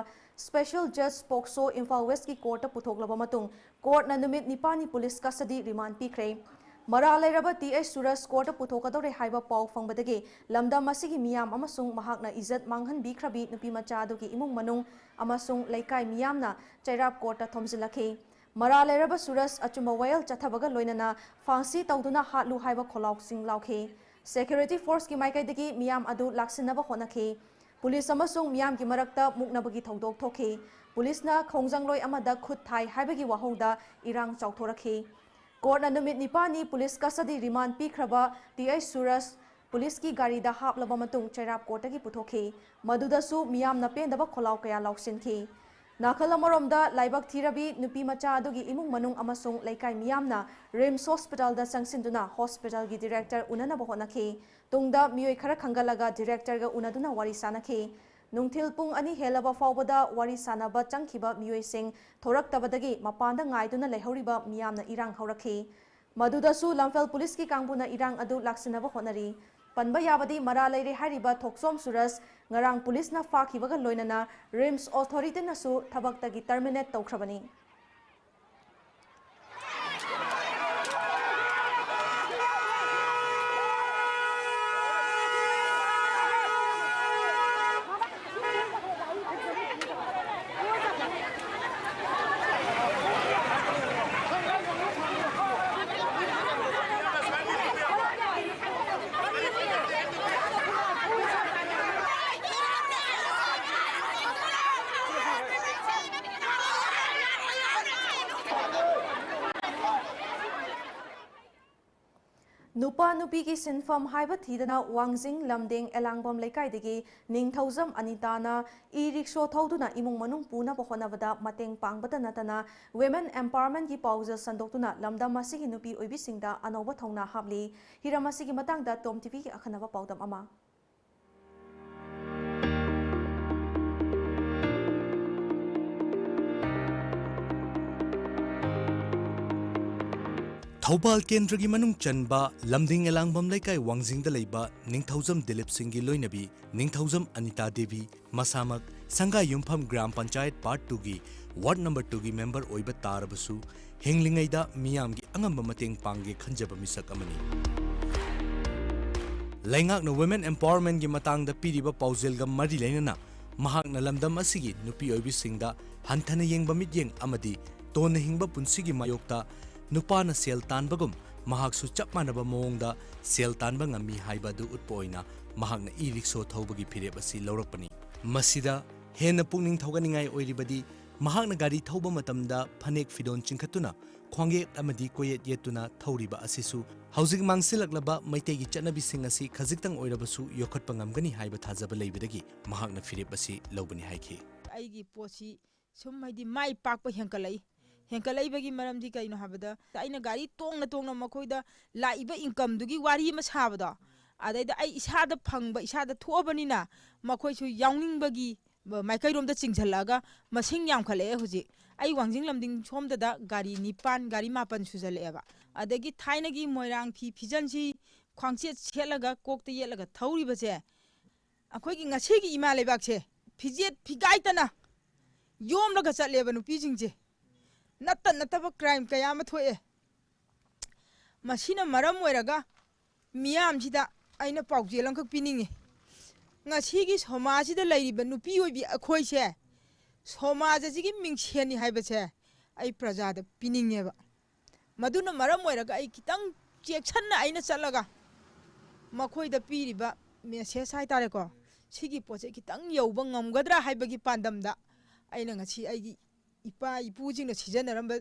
ꯁ꯭ꯄꯦꯁꯦꯜ ꯖꯖ ꯄꯣꯛꯁꯣ ꯏꯝꯐꯥꯜ ꯋꯦꯁꯀꯤ ꯀꯣꯔꯠꯇ ꯄꯨꯊꯣꯛꯂꯕ ꯃꯇꯨꯡ ꯀꯣꯔꯠꯅ ꯅꯨꯃꯤꯠ ꯅꯤꯄꯥꯟꯅꯤ ꯄꯨꯂꯤꯁ ꯀꯁꯇꯗꯤ ꯔꯤꯃꯥꯟ ꯄꯤꯈ꯭ꯔꯦ꯫ ꯃꯔꯥꯜ ꯂꯩꯔꯕ ꯇꯤ ꯑꯩꯆ ꯁꯨꯔꯖ ꯀꯣꯔꯠꯇ ꯄꯨꯊꯣꯛꯀꯗꯧꯔꯦ ꯍꯥꯏꯕ ꯄꯥꯎ ꯐꯪꯕꯗꯒꯤ ꯂꯝꯗꯝ ꯑꯁꯤꯒꯤ ꯃꯤꯌꯥꯝ ꯑꯃꯁꯨꯡ ꯃꯍꯥꯛꯅ ꯏꯖꯠ ꯃꯥꯡꯍꯟꯕꯤꯈ꯭ꯔꯕꯤ ꯅꯨꯄꯤ ꯃꯆꯥ ꯑꯗꯨꯒꯤ ꯏꯃꯨꯡ ꯃꯅꯨꯡ ꯑꯃꯁꯨꯡ ꯂꯩꯀꯥꯏ ꯃꯤꯌꯥꯝꯅ ꯆꯩꯔꯥꯞ ꯀꯣꯔꯠꯇ ꯊꯣꯝꯖꯤꯜꯂꯛꯈꯤ꯫ ꯃꯔꯥꯜ ꯂꯩꯔꯕ ꯁꯨꯔꯖ ꯑꯆꯨꯝꯕ ꯋꯥꯌꯦꯜ ꯆꯠꯊꯕꯒ ꯂꯣꯏꯅꯅ ꯐꯥꯡꯁꯤ ꯇꯧꯗꯨꯅ ꯍꯥꯠꯂꯨ ꯍꯥꯏꯕ ꯈꯣꯜꯂꯥꯎꯁꯤꯡ ꯂꯥꯎꯈꯤ꯫ ꯁꯦꯀ꯭ꯌꯨꯔꯤꯇꯤ ꯐꯣꯔꯁꯀꯤ ꯃꯥꯏꯀꯩꯗꯒꯤ ꯃꯤꯌꯥꯝ ꯑꯗꯨ ꯂꯥꯛꯁꯤꯟꯅꯕ ꯍꯣꯠꯅꯈꯤ꯫ ꯄꯨꯂꯤꯁ ꯑꯃꯁꯨꯡ ꯃꯤꯌꯥꯝꯒꯤ ꯃꯔꯛꯇ ꯃꯨꯛꯅꯕꯒꯤ ꯊꯧꯗꯣꯛ ꯊꯣꯛꯈꯤ꯫ ꯄꯨꯂꯤꯁꯅ ꯈꯣꯡꯖꯪꯂꯣꯏ ꯑꯃꯗ ꯈꯨꯠ ꯊꯥꯏ ꯍꯥꯏꯕꯒꯤ ꯋꯥꯍꯧꯗ ꯏꯔꯥꯡ ꯆꯥꯎꯊꯣꯔꯛꯈꯤ꯫ ꯀꯣꯔꯠꯅ ꯅꯨꯃꯤꯠ ꯅꯤꯄꯥꯟꯅꯤ ꯄꯨꯂꯤꯁ ꯀꯁꯇꯗꯤ ꯔꯤꯃꯥꯟ ꯄꯤꯈ꯭ꯔꯕ ꯇꯤ ꯑꯩꯆ ꯁꯨꯔꯖ ꯄꯨꯂꯤꯁꯀꯤ ꯒꯥꯔꯤꯗ ꯍꯥꯞꯂꯕ ꯃꯇꯨꯡ ꯆꯩꯔꯥꯞ ꯀꯣꯔꯠꯇꯒꯤ ꯄꯨꯊꯣꯛꯈꯤ꯫ ꯃꯗꯨꯗꯁꯨ ꯃꯤꯌꯥꯝꯅ ꯄꯦꯟꯗꯕ ꯈꯣꯜꯂꯥꯎ ꯀꯌꯥ ꯂꯥꯎꯁꯤꯟꯈꯤ꯫ ꯅꯥꯀꯜ ꯑꯃꯔꯣꯝꯗ, ꯂꯥꯏꯕꯛ ꯊꯤꯔꯕꯤ ꯅꯨꯄꯤ ꯃꯆꯥ ꯑꯗꯨꯒꯤ ꯏꯃꯨꯡ ꯃꯅꯨꯡ ꯑꯃꯁꯨꯡ ꯂꯩꯀꯥꯏ ꯃꯤꯌꯥꯝꯅ ꯔꯤꯝꯁ ꯍꯣꯁꯄꯤꯇꯥꯜꯗ ꯆꯪꯁꯤꯟꯗꯨꯅ ꯍꯣꯁꯄꯤꯇꯥꯜꯒꯤ ꯗꯤꯔꯦꯛꯇꯔ ꯎꯅꯅꯕ ꯍꯣꯠꯅꯈꯤ꯫ ꯇꯨꯡꯗ ꯃꯤꯑꯣꯏ ꯈꯔ ꯈꯟꯒꯠꯂꯒ ꯗꯤꯔꯦꯛꯇꯔꯒ ꯎꯅꯗꯨꯅ ꯋꯥꯔꯤ ꯁꯥꯅꯈꯤ꯫ ꯅꯨꯡꯊꯤꯜ ꯄꯨꯡ ꯑꯅꯤ ꯍꯦꯜꯂꯕ ꯐꯥꯎꯕꯗ ꯋꯥꯔꯤ ꯁꯥꯅꯕ ꯆꯪꯈꯤꯕ ꯃꯤꯑꯣꯏꯁꯤꯡ ꯊꯣꯔꯛꯇꯕꯗꯒꯤ ꯃꯄꯥꯟꯗ ꯉꯥꯏꯗꯨꯅ ꯂꯩꯍꯧꯔꯤꯕ ꯃꯤꯌꯥꯝꯅ ꯏꯔꯥꯡ ꯍꯧꯔꯛꯈꯤ꯫ ꯃꯗꯨꯗꯁꯨ ꯂꯝꯐꯦꯜ ꯄꯨꯂꯤꯁꯀꯤ ꯀꯥꯡꯕꯨꯅ ꯏꯔꯥꯡ ꯑꯗꯨ ꯂꯥꯛꯁꯤꯟꯅꯕ ꯍꯣꯠꯅꯔꯤ꯫ ꯄꯟꯕ ꯌꯥꯕꯗꯤ, ꯃꯔꯥꯜ ꯂꯩꯔꯦ ꯍꯥꯏꯔꯤꯕ ꯊꯣꯛꯆꯣꯝ ꯁꯨꯔꯖ ꯉꯔꯥꯡ ꯄꯨꯂꯤꯁꯅ ꯐꯥꯈꯤꯕꯒ ꯂꯣꯏꯅꯅ ꯔꯤꯝꯁ ꯑꯣꯊꯣꯔꯤꯇꯤꯅꯁꯨ ꯊꯕꯛꯇꯒꯤ ꯇꯔꯃꯤꯅꯦꯠ ꯇꯧꯈ꯭ꯔꯕꯅꯤ꯫ ꯅꯨꯄꯤꯒꯤ ꯁꯤꯟꯐꯝ ꯍꯥꯏꯕ ꯊꯤꯗꯅ ꯋꯥꯡꯖꯤꯡ ꯂꯝꯗꯤꯡ ꯑꯦꯂꯥꯡꯕꯝ ꯂꯩꯀꯥꯏꯗꯒꯤ ꯅꯤꯡꯊꯧꯖꯝ ꯑꯅꯤꯇꯥꯅ ꯏ ꯔꯤꯛꯁꯣ ꯊꯧꯗꯨꯅ ꯏꯃꯨꯡ ꯃꯅꯨꯡ ꯄꯨꯅꯕ ꯍꯣꯠꯅꯕꯗ ꯃꯇꯦꯡ ꯄꯥꯡꯕꯇ ꯅꯠꯇꯅ Women Empowermentꯀꯤ ꯄꯥꯎꯖꯦꯜ ꯁꯟꯗꯣꯛꯇꯨꯅ ꯂꯝꯗꯝ ꯑꯁꯤꯒꯤ ꯅꯨꯄꯤ ꯑꯣꯏꯕꯤꯁꯤꯡꯗ ꯑꯅꯧꯕ ꯊꯧꯅꯥ ꯍꯥꯞꯂꯤ꯫ ꯍꯤꯔꯝ ꯑꯁꯤꯒꯤ ꯃꯇꯥꯡꯗ ꯇꯣꯝ ꯇꯤꯚꯤꯒꯤ ꯑꯈꯟꯅꯕ ꯄꯥꯎꯗꯝ ꯑꯃ꯫ ꯊꯧꯕꯥꯜ ꯀꯦꯟꯗ꯭ꯔꯒꯤ ꯃꯅꯨꯡ ꯆꯟꯕ ꯂꯝꯗꯤꯡ ꯑꯦꯂꯥꯡꯕꯝ ꯂꯩꯀꯥꯏ ꯋꯥꯡꯖꯤꯡꯗ ꯂꯩꯕ ꯅꯤꯡꯊꯧꯖꯝ ꯗꯤꯂꯤꯞ ꯁꯤꯡꯒꯤ ꯂꯣꯏꯅꯕꯤ ꯅꯤꯡꯊꯧꯖꯝ ꯑꯅꯤꯇꯥ ꯗꯦꯕꯤ, ꯃꯁꯥꯃꯛ ꯁꯪꯒꯥꯏ ꯌꯨꯝꯐꯝ ꯒ꯭ꯔꯥꯝ ꯄꯟꯆꯥꯌꯠ ꯄꯥꯔꯠ ꯇꯨꯒꯤ ꯋꯥꯔꯗ ꯅꯝꯕꯔ ꯇꯨꯒꯤ ꯃꯦꯝꯕꯔ ꯑꯣꯏꯕ ꯇꯥꯔꯕꯁꯨ, ꯍꯤꯡꯂꯤꯉꯩꯗ ꯃꯤꯌꯥꯝꯒꯤ ꯑꯉꯝꯕ ꯃꯇꯦꯡ ꯄꯥꯡꯒꯦ ꯈꯟꯖꯕ ꯃꯤꯁꯛ ꯑꯃꯅꯤ꯫ ꯂꯩꯉꯥꯛꯅ Women Empowermentꯀꯤ ꯃꯇꯥꯡꯗ ꯄꯤꯔꯤꯕ ꯄꯥꯎꯖꯦꯜꯒ ꯃꯔꯤ ꯂꯩꯅꯅ ꯃꯍꯥꯛꯅ ꯂꯝꯗꯝ ꯑꯁꯤꯒꯤ ꯅꯨꯄꯤ ꯑꯣꯏꯕꯤꯁꯤꯡꯗ ꯍꯟꯊꯅ ꯌꯦꯡꯕ ꯃꯤꯠꯌꯦꯡ ꯑꯃꯗꯤ ꯇꯣꯟꯅ ꯍꯤꯡꯕ ꯄꯨꯟꯁꯤꯒꯤ ꯃꯥꯌꯣꯛꯇ ꯅꯨꯄꯥꯅ ꯁꯦꯜ ꯇꯥꯟꯕꯒꯨꯝ ꯃꯍꯥꯛꯁꯨ ꯆꯞ ꯃꯥꯟꯅꯕ ꯃꯑꯣꯡꯗ ꯁꯦꯜ ꯇꯥꯟꯕ ꯉꯝꯃꯤ ꯍꯥꯏꯕ ꯑꯗꯨ ꯎꯠꯄ ꯑꯣꯏꯅ ꯃꯍꯥꯛꯅ ꯏ ꯔꯤꯛꯁꯣ ꯊꯧꯕꯒꯤ ꯐꯤꯔꯦꯞ ꯑꯁꯤ ꯂꯧꯔꯛꯄꯅꯤ꯫ ꯃꯁꯤꯗ ꯍꯦꯟꯅ ꯄꯨꯛꯅꯤꯡ ꯊꯧꯒꯠꯅꯤꯡꯉꯥꯏ ꯑꯣꯏꯔꯤꯕꯗꯤ, ꯃꯍꯥꯛꯅ ꯒꯥꯔꯤ ꯊꯧꯕ ꯃꯇꯝꯗ ꯐꯅꯦꯛ ꯐꯤꯗꯣꯟ ꯆꯤꯡꯈꯠꯇꯨꯅ ꯈ꯭ꯋꯥꯡꯌꯦꯠ ꯑꯃꯗꯤ ꯀꯣꯏꯌꯦꯠ ꯌꯦꯠꯇꯨꯅ ꯊꯧꯔꯤꯕ ꯑꯁꯤꯁꯨ ꯍꯧꯖꯤꯛ ꯃꯥꯡꯁꯤꯜꯂꯛꯂꯕ ꯃꯩꯇꯩꯒꯤ ꯆꯠꯅꯕꯤꯁꯤꯡ ꯑꯁꯤ ꯈꯖꯤꯛꯇꯪ ꯑꯣꯏꯔꯕꯁꯨ ꯌꯣꯛꯈꯠꯄ ꯉꯝꯒꯅꯤ ꯍꯥꯏꯕ ꯊꯥꯖꯕ ꯂꯩꯕꯗꯒꯤ ꯃꯍꯥꯛꯅ ꯐꯤꯔꯦꯞ ꯑꯁꯤ ꯂꯧꯕꯅꯤ ꯍꯥꯏꯈꯤ꯫ ꯑꯩꯒꯤ ꯄꯣꯠꯁꯤ ꯁꯨꯝ, ꯍꯥꯏꯗꯤ, ꯃꯥꯏ ꯄꯥꯛꯄ ꯍꯦꯟꯀꯠꯂꯛꯏ꯫ ꯍꯦꯟꯀꯠꯂꯛꯏꯕꯒꯤ ꯃꯔꯝꯗꯤ ꯀꯩꯅꯣ ꯍꯥꯏꯕꯗ, ꯑꯩꯅ ꯒꯥꯔꯤ ꯇꯣꯡꯅ ꯇꯣꯡꯅ ꯃꯈꯣꯏꯗ ꯂꯥꯛꯏꯕ ꯏꯟꯀꯝꯗꯨꯒꯤ ꯋꯥꯔꯤ ꯑꯃ ꯁꯥꯕꯗꯣ, ꯑꯗꯩꯗ ꯑꯩ ꯏꯁꯥꯗ ꯐꯪꯕ, ꯏꯁꯥꯗ ꯊꯣꯛꯑꯕꯅꯤꯅ ꯃꯈꯣꯏꯁꯨ ꯌꯥꯎꯅꯤꯡꯕꯒꯤ ꯃꯥꯏꯀꯩꯔꯣꯝꯗ ꯆꯤꯡꯁꯤꯜꯂꯛꯑꯒ ꯃꯁꯤꯡ ꯌꯥꯝꯈꯠꯂꯛꯑꯦ ꯍꯧꯖꯤꯛ꯫ ꯑꯩ ꯋꯥꯡꯖꯤꯡ ꯂꯝꯗꯤꯡ ꯁꯣꯝꯗꯗ ꯒꯥꯔꯤ ꯅꯤꯄꯥꯟ, ꯒꯥꯔꯤ ꯃꯥꯄꯟ ꯁꯨꯖꯜꯂꯛꯑꯦꯕ꯫ ꯑꯗꯒꯤ ꯊꯥꯏꯅꯒꯤ ꯃꯣꯏꯔꯥꯡ ꯐꯤ ꯐꯤꯖꯟꯁꯤ ꯈ꯭ꯋꯥꯡꯆꯦꯠ ꯁꯦꯠꯂꯒ ꯀꯣꯛꯇ ꯌꯦꯠꯂꯒ ꯊꯧꯔꯤꯕꯁꯦ, ꯑꯩꯈꯣꯏꯒꯤ ꯉꯁꯤꯒꯤ ꯏꯃꯥ ꯂꯩꯕꯥꯛꯁꯦ ꯐꯤꯖꯦꯠ ꯐꯤꯒꯥꯏꯇꯅ ꯌꯣꯝꯂꯒ ꯆꯠꯂꯦꯕ ꯅꯨꯄꯤꯁꯤꯡꯁꯦ꯫ ꯅꯠꯇ ꯅꯠꯇꯕ ꯀ꯭ꯔꯥꯏꯝ ꯀꯌꯥ ꯑꯃ ꯊꯣꯛꯑꯦ꯫ ꯃꯁꯤꯅ ꯃꯔꯝ ꯑꯣꯏꯔꯒ ꯃꯤꯌꯥꯝꯁꯤꯗ ꯑꯩꯅ ꯄꯥꯎꯖꯦꯜ ꯑꯃꯈꯛ ꯄꯤꯅꯤꯡꯉꯤ꯫ ꯉꯁꯤꯒꯤ ꯁꯃꯥꯖꯁꯤꯗ ꯂꯩꯔꯤꯕ ꯅꯨꯄꯤ ꯑꯣꯏꯕꯤ ꯑꯩꯈꯣꯏꯁꯦ ꯁꯃꯥꯖ ꯑꯁꯤꯒꯤ ꯃꯤꯡꯁꯦꯟꯅꯤ ꯍꯥꯏꯕꯁꯦ ꯑꯩ ꯄ꯭ꯔꯖꯥꯗ ꯄꯤꯅꯤꯡꯉꯦꯕ꯫ ꯃꯗꯨꯅ ꯃꯔꯝ ꯑꯣꯏꯔꯒ ꯑꯩ ꯈꯤꯇꯪ ꯆꯦꯛꯁꯟꯅ ꯑꯩꯅ ꯆꯠꯂꯒ ꯃꯈꯣꯏꯗ ꯄꯤꯔꯤꯕ ꯃꯦꯁꯦꯖ ꯍꯥꯏꯇꯥꯔꯦꯀꯣ, ꯁꯤꯒꯤ ꯄꯣꯠꯁꯦ ꯈꯤꯇꯪ ꯌꯧꯕ ꯉꯝꯒꯗ꯭ꯔꯥ ꯍꯥꯏꯕꯒꯤ ꯄꯥꯟꯗꯝꯗ ꯑꯩꯅ ꯉꯁꯤ ꯑꯩꯒꯤ ꯏꯄꯥ ꯏꯄꯨꯁꯤꯡꯅ ꯁꯤꯖꯤꯟꯅꯔꯝꯕ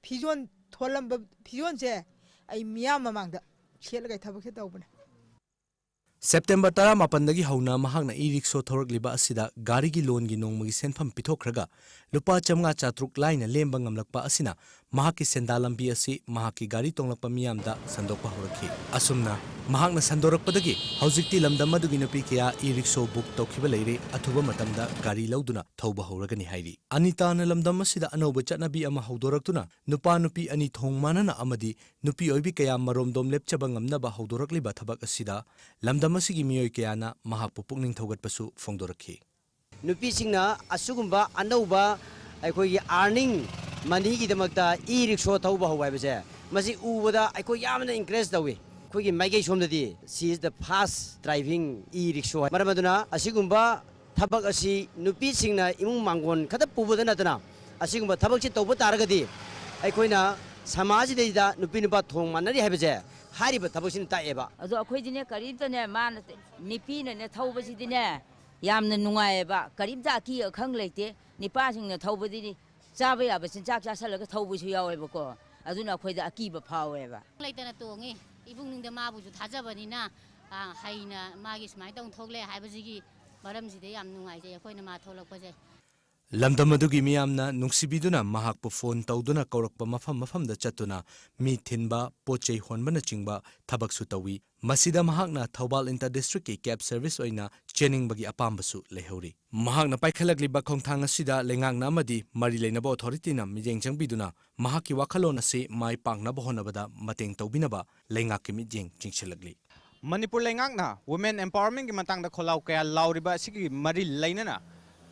ꯐꯤꯖꯣꯜ, ꯊꯣꯜꯂꯝꯕ ꯐꯤꯖꯣꯜꯁꯦ ꯑꯩ ꯃꯤꯌꯥꯝ ꯃꯃꯥꯡꯗ ꯁꯦꯠꯂꯒ ꯑꯩ ꯊꯕꯛꯁꯦ ꯇꯧꯕꯅꯦ꯫ ꯁꯦꯞꯇꯦꯝꯕꯔ ꯇꯔꯥꯃꯥꯄꯟꯗꯒꯤ ꯍꯧꯅ ꯃꯍꯥꯛꯅ ꯏ ꯔꯤꯛꯁꯣ ꯊꯧꯔꯛꯂꯤꯕ ꯑꯁꯤꯗ ꯒꯥꯔꯤꯒꯤ ꯂꯣꯟꯒꯤ ꯅꯣꯡꯃꯒꯤ ꯁꯦꯟꯐꯝ ꯄꯤꯊꯣꯛꯈ꯭ꯔꯒ ꯂꯨꯄꯥ ꯆꯥꯝꯃꯉꯥ ꯆꯥꯇ꯭ꯔꯨꯛ ꯂꯥꯏꯅ ꯂꯦꯝꯕ ꯉꯝꯂꯛꯄ ꯑꯁꯤꯅ ꯃꯍꯥꯛꯀꯤ ꯁꯦꯟꯗꯥ ꯂꯝꯕꯤ ꯑꯁꯤ ꯃꯍꯥꯛꯀꯤ ꯒꯥꯔꯤ ꯇꯣꯡꯂꯛꯄ ꯃꯤꯌꯥꯝꯗ ꯁꯟꯗꯣꯛꯄ ꯍꯧꯔꯛꯈꯤ꯫ ꯑꯁꯨꯝꯅ ꯃꯍꯥꯛꯅ ꯁꯟꯗꯣꯔꯛꯄꯗꯒꯤ ꯍꯧꯖꯤꯛꯇꯤ ꯂꯝꯗꯝ ꯑꯗꯨꯒꯤ ꯅꯨꯄꯤ ꯀꯌꯥ ꯏ ꯔꯤꯛꯁꯣ ꯕꯨꯛ ꯇꯧꯈꯤꯕ ꯂꯩꯔꯦ, ꯑꯊꯨꯕ ꯃꯇꯝꯗ ꯒꯥꯔꯤ ꯂꯧꯗꯨꯅ ꯊꯧꯕ ꯍꯧꯔꯒꯅꯤ ꯍꯥꯏꯔꯤ꯫ ꯑꯅꯤꯇꯥꯅ ꯂꯝꯗꯝ ꯑꯁꯤꯗ ꯑꯅꯧꯕ ꯆꯠꯅꯕꯤ ꯑꯃ ꯍꯧꯗꯣꯔꯛꯇꯨꯅ ꯅꯨꯄꯥ ꯅꯨꯄꯤ ꯑꯅꯤ ꯊꯣꯡ ꯃꯥꯟꯅꯅ ꯑꯃꯗꯤ ꯅꯨꯄꯤ ꯑꯣꯏꯕꯤ ꯀꯌꯥ ꯃꯔꯣꯝꯗꯣꯝ ꯂꯦꯞꯆꯕ ꯉꯝꯅꯕ ꯍꯧꯗꯣꯔꯛꯂꯤꯕ ꯊꯕꯛ ꯑꯁꯤꯗ ꯂꯝꯗꯝ ꯑꯁꯤꯒꯤ ꯃꯤꯑꯣꯏ ꯀꯌꯥꯅ ꯃꯍꯥꯛꯄꯨ ꯄꯨꯛꯅꯤꯡ ꯊꯧꯒꯠꯄꯁꯨ ꯐꯣꯡꯗꯣꯔꯛꯈꯤ꯫ ꯅꯨꯄꯤꯁꯤꯡꯅ ꯑꯁꯤꯒꯨꯝꯕ ꯑꯅꯧꯕ ꯑꯩꯈꯣꯏꯒꯤ ꯑꯥꯔꯅꯤꯡ ꯃꯅꯤꯒꯤꯗꯃꯛꯇ ꯏ ꯔꯤꯛꯁꯣ ꯊꯧꯕ ꯍꯧꯕ ꯍꯥꯏꯕꯁꯦ, ꯃꯁꯤ ꯎꯕꯗ ꯑꯩꯈꯣꯏ ꯌꯥꯝꯅ ꯏꯟꯀꯔꯦꯖ ꯇꯧꯏ꯫ ꯑꯩꯈꯣꯏꯒꯤ ꯃꯥꯏꯀꯩ ꯁꯣꯝꯗꯗꯤ she is the fast driving e-rickshaw꯫ ꯃꯔꯝ ꯑꯗꯨꯅ ꯑꯁꯤꯒꯨꯝꯕ ꯊꯕꯛ ꯑꯁꯤ ꯅꯨꯄꯤꯁꯤꯡꯅ ꯏꯃꯨꯡ ꯃꯥꯡꯒꯣꯟ ꯈꯛꯇ ꯄꯨꯕꯗ ꯅꯠꯇꯅ ꯑꯁꯤꯒꯨꯝꯕ ꯊꯕꯛꯁꯤ ꯇꯧꯕ ꯇꯥꯔꯒꯗꯤ ꯑꯩꯈꯣꯏꯅ ꯁꯃꯥꯖꯁꯤꯗꯩꯗ ꯅꯨꯄꯤ ꯅꯨꯄꯥ ꯊꯣꯡ ꯃꯥꯟꯅꯔꯤ ꯍꯥꯏꯕꯁꯦ ꯍꯥꯏꯔꯤꯕ ꯊꯕꯛꯁꯤꯅ ꯇꯥꯛꯑꯦꯕ꯫ ꯑꯗꯣ ꯑꯩꯈꯣꯏꯗꯤꯅꯦ ꯀꯔꯤꯝꯇꯅꯦ ꯃꯥꯅ ꯅꯨꯄꯤꯅꯅꯦ ꯊꯧꯕꯁꯤꯗꯤꯅꯦ ꯌꯥꯝꯅ ꯅꯨꯡꯉꯥꯏꯌꯦꯕ꯫ ꯀꯔꯤꯝꯇ ꯑꯀꯤ ꯑꯈꯪ ꯂꯩꯇꯦ꯫ ꯅꯤꯄꯥꯁꯤꯡꯅ ꯊꯧꯕꯗꯤ ꯆꯥꯕ ꯌꯥꯕ ꯆꯤꯟꯖꯥꯛ ꯆꯥꯁꯜꯂꯒ ꯊꯧꯕꯁꯨ ꯌꯥꯎꯋꯦꯕꯀꯣ꯫ ꯑꯗꯨꯅ ꯑꯩꯈꯣꯏꯗ ꯑꯀꯤꯕ ꯐꯥꯎꯋꯦꯕ꯫ ꯂꯩꯇꯅ ꯇꯣꯡꯉꯤ꯫ ꯏꯕꯨꯡꯅꯤꯡꯗ ꯃꯥꯕꯨꯁꯨ ꯊꯥꯖꯕꯅꯤꯅ, ꯑ, ꯍꯩꯅ ꯃꯥꯒꯤ ꯁꯨꯃꯥꯏꯅ ꯇꯧꯅ ꯊꯣꯛꯂꯦ ꯍꯥꯏꯕꯁꯤꯒꯤ ꯃꯔꯝꯁꯤꯗ ꯌꯥꯝ ꯅꯨꯡꯉꯥꯏꯖꯩ ꯑꯩꯈꯣꯏꯅ ꯃꯥ ꯊꯣꯛꯂꯛꯄꯁꯦ꯫ ꯂꯝꯗꯝ ꯑꯗꯨꯒꯤ ꯃꯤꯌꯥꯝꯅ ꯅꯨꯡꯁꯤꯕꯤꯗꯨꯅ ꯃꯍꯥꯛꯄꯨ ꯐꯣꯟ ꯇꯧꯗꯨꯅ ꯀꯧꯔꯛꯄ ꯃꯐꯝ ꯃꯐꯝꯗ ꯆꯠꯇꯨꯅ ꯃꯤ ꯊꯤꯟꯕ, ꯄꯣꯠ ꯆꯩ ꯍꯣꯟꯕꯅꯆꯤꯡꯕ ꯊꯕꯛꯁꯨ ꯇꯧꯏ꯫ ꯃꯁꯤꯗ ꯃꯍꯥꯛꯅ ꯊꯧꯕꯥꯜ ꯏꯟꯇꯔ ꯗꯤꯁꯇ꯭ꯔꯤꯛꯀꯤ ꯀꯦꯕ ꯁꯔꯚꯤꯁ ꯑꯣꯏꯅ ꯆꯦꯟꯅꯤꯡꯕꯒꯤ ꯑꯄꯥꯝꯕꯁꯨ ꯂꯩꯍꯧꯔꯤ꯫ ꯃꯍꯥꯛꯅ ꯄꯥꯏꯈꯠꯂꯛꯂꯤꯕ ꯈꯣꯡꯊꯥꯡ ꯑꯁꯤꯗ ꯂꯩꯉꯥꯛꯅ ꯑꯃꯗꯤ ꯃꯔꯤ ꯂꯩꯅꯕ ꯑꯣꯊꯣꯔꯤꯇꯤꯅ ꯃꯤꯠꯌꯦꯡ ꯆꯪꯕꯤꯗꯨꯅ ꯃꯍꯥꯛꯀꯤ ꯋꯥꯈꯜꯂꯣꯟ ꯑꯁꯤ ꯃꯥꯏ ꯄꯥꯛꯅꯕ ꯍꯣꯠꯅꯕꯗ ꯃꯇꯦꯡ ꯇꯧꯕꯤꯅꯕ ꯂꯩꯉꯥꯛꯀꯤ ꯃꯤꯠꯌꯦꯡ ꯆꯤꯡꯁꯤꯜꯂꯛꯂꯤ꯫ ꯃꯅꯤꯄꯨꯔ ꯂꯩꯉꯥꯛꯅ women empowerment ꯀꯤ ꯃꯇꯥꯡꯗ ꯈꯣꯜꯂꯥꯎ ꯀꯌꯥ ꯂꯥꯎꯔꯤꯕ ꯑꯁꯤꯒꯤ ꯃꯔꯤ ꯂꯩꯅꯅ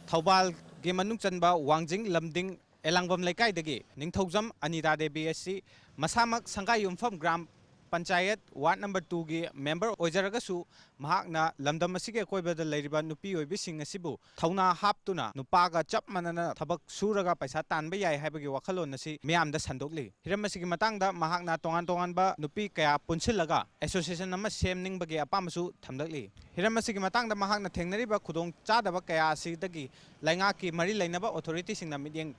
ꯊꯧꯕꯥꯜꯒꯤ ꯃꯅꯨꯡ ꯆꯟꯕ ꯋꯥꯡꯖꯤꯡ ꯂꯝꯗꯤꯡ ꯑꯦꯂꯥꯡꯕꯝ ꯂꯩꯀꯥꯏꯗꯒꯤ ꯅꯤꯡꯊꯧꯖꯝ ꯑꯅꯤꯇꯥ ꯗꯦꯕꯤ ꯑꯁꯤ ꯃꯁꯥꯃꯛ ꯁꯪꯒꯥꯏꯌꯨꯝꯐꯝ ꯒ꯭ꯔꯥꯝ ꯄꯟꯆꯥꯌꯠ ꯋꯥꯔꯗ ꯅꯝꯕꯔ ꯇꯨꯒꯤ ꯃꯦꯝꯕꯔ ꯑꯣꯏꯖꯔꯒꯁꯨ, ꯃꯍꯥꯛꯅ ꯂꯝꯗꯝ ꯑꯁꯤꯒꯤ ꯑꯀꯣꯏꯕꯗ ꯂꯩꯔꯤꯕ ꯅꯨꯄꯤ ꯑꯣꯏꯕꯤꯁꯤꯡ ꯑꯁꯤꯕꯨ ꯊꯧꯅꯥ ꯍꯥꯞꯇꯨꯅ ꯅꯨꯄꯥꯒ ꯆꯞ ꯃꯥꯟꯅꯅ ꯊꯕꯛ ꯁꯨꯔꯒ ꯄꯩꯁꯥ ꯇꯥꯟꯕ ꯌꯥꯏ ꯍꯥꯏꯕꯒꯤ ꯋꯥꯈꯜꯂꯣꯟ ꯑꯁꯤ ꯃꯤꯌꯥꯝꯗ ꯁꯟꯗꯣꯛꯂꯤ꯫ ꯍꯤꯔꯝ ꯑꯁꯤꯒꯤ ꯃꯇꯥꯡꯗ ꯃꯍꯥꯛꯅ ꯇꯣꯉꯥꯟ ꯇꯣꯉꯥꯟꯕ ꯅꯨꯄꯤ ꯀꯌꯥ ꯄꯨꯟꯁꯤꯜꯂꯒ association ꯑꯃ ꯁꯦꯝꯅꯤꯡꯕꯒꯤ ꯑꯄꯥꯝꯕꯁꯨ ꯊꯝꯂꯛꯂꯤ꯫ ꯍꯤꯔꯝ ꯑꯁꯤꯒꯤ ꯃꯇꯥꯡꯗ ꯃꯍꯥꯛꯅ ꯊꯦꯡꯅꯔꯤꯕ ꯈꯨꯗꯣꯡ ꯆꯥꯗꯕ ꯀꯌꯥ ꯑꯁꯤꯗꯒꯤ ꯂꯩꯉꯥꯛꯀꯤ ꯃꯔꯤ ꯂꯩꯅꯕ ꯑꯣꯊꯣꯔꯤꯇꯤꯁꯤꯡꯅ ꯃꯤꯠꯌꯦꯡ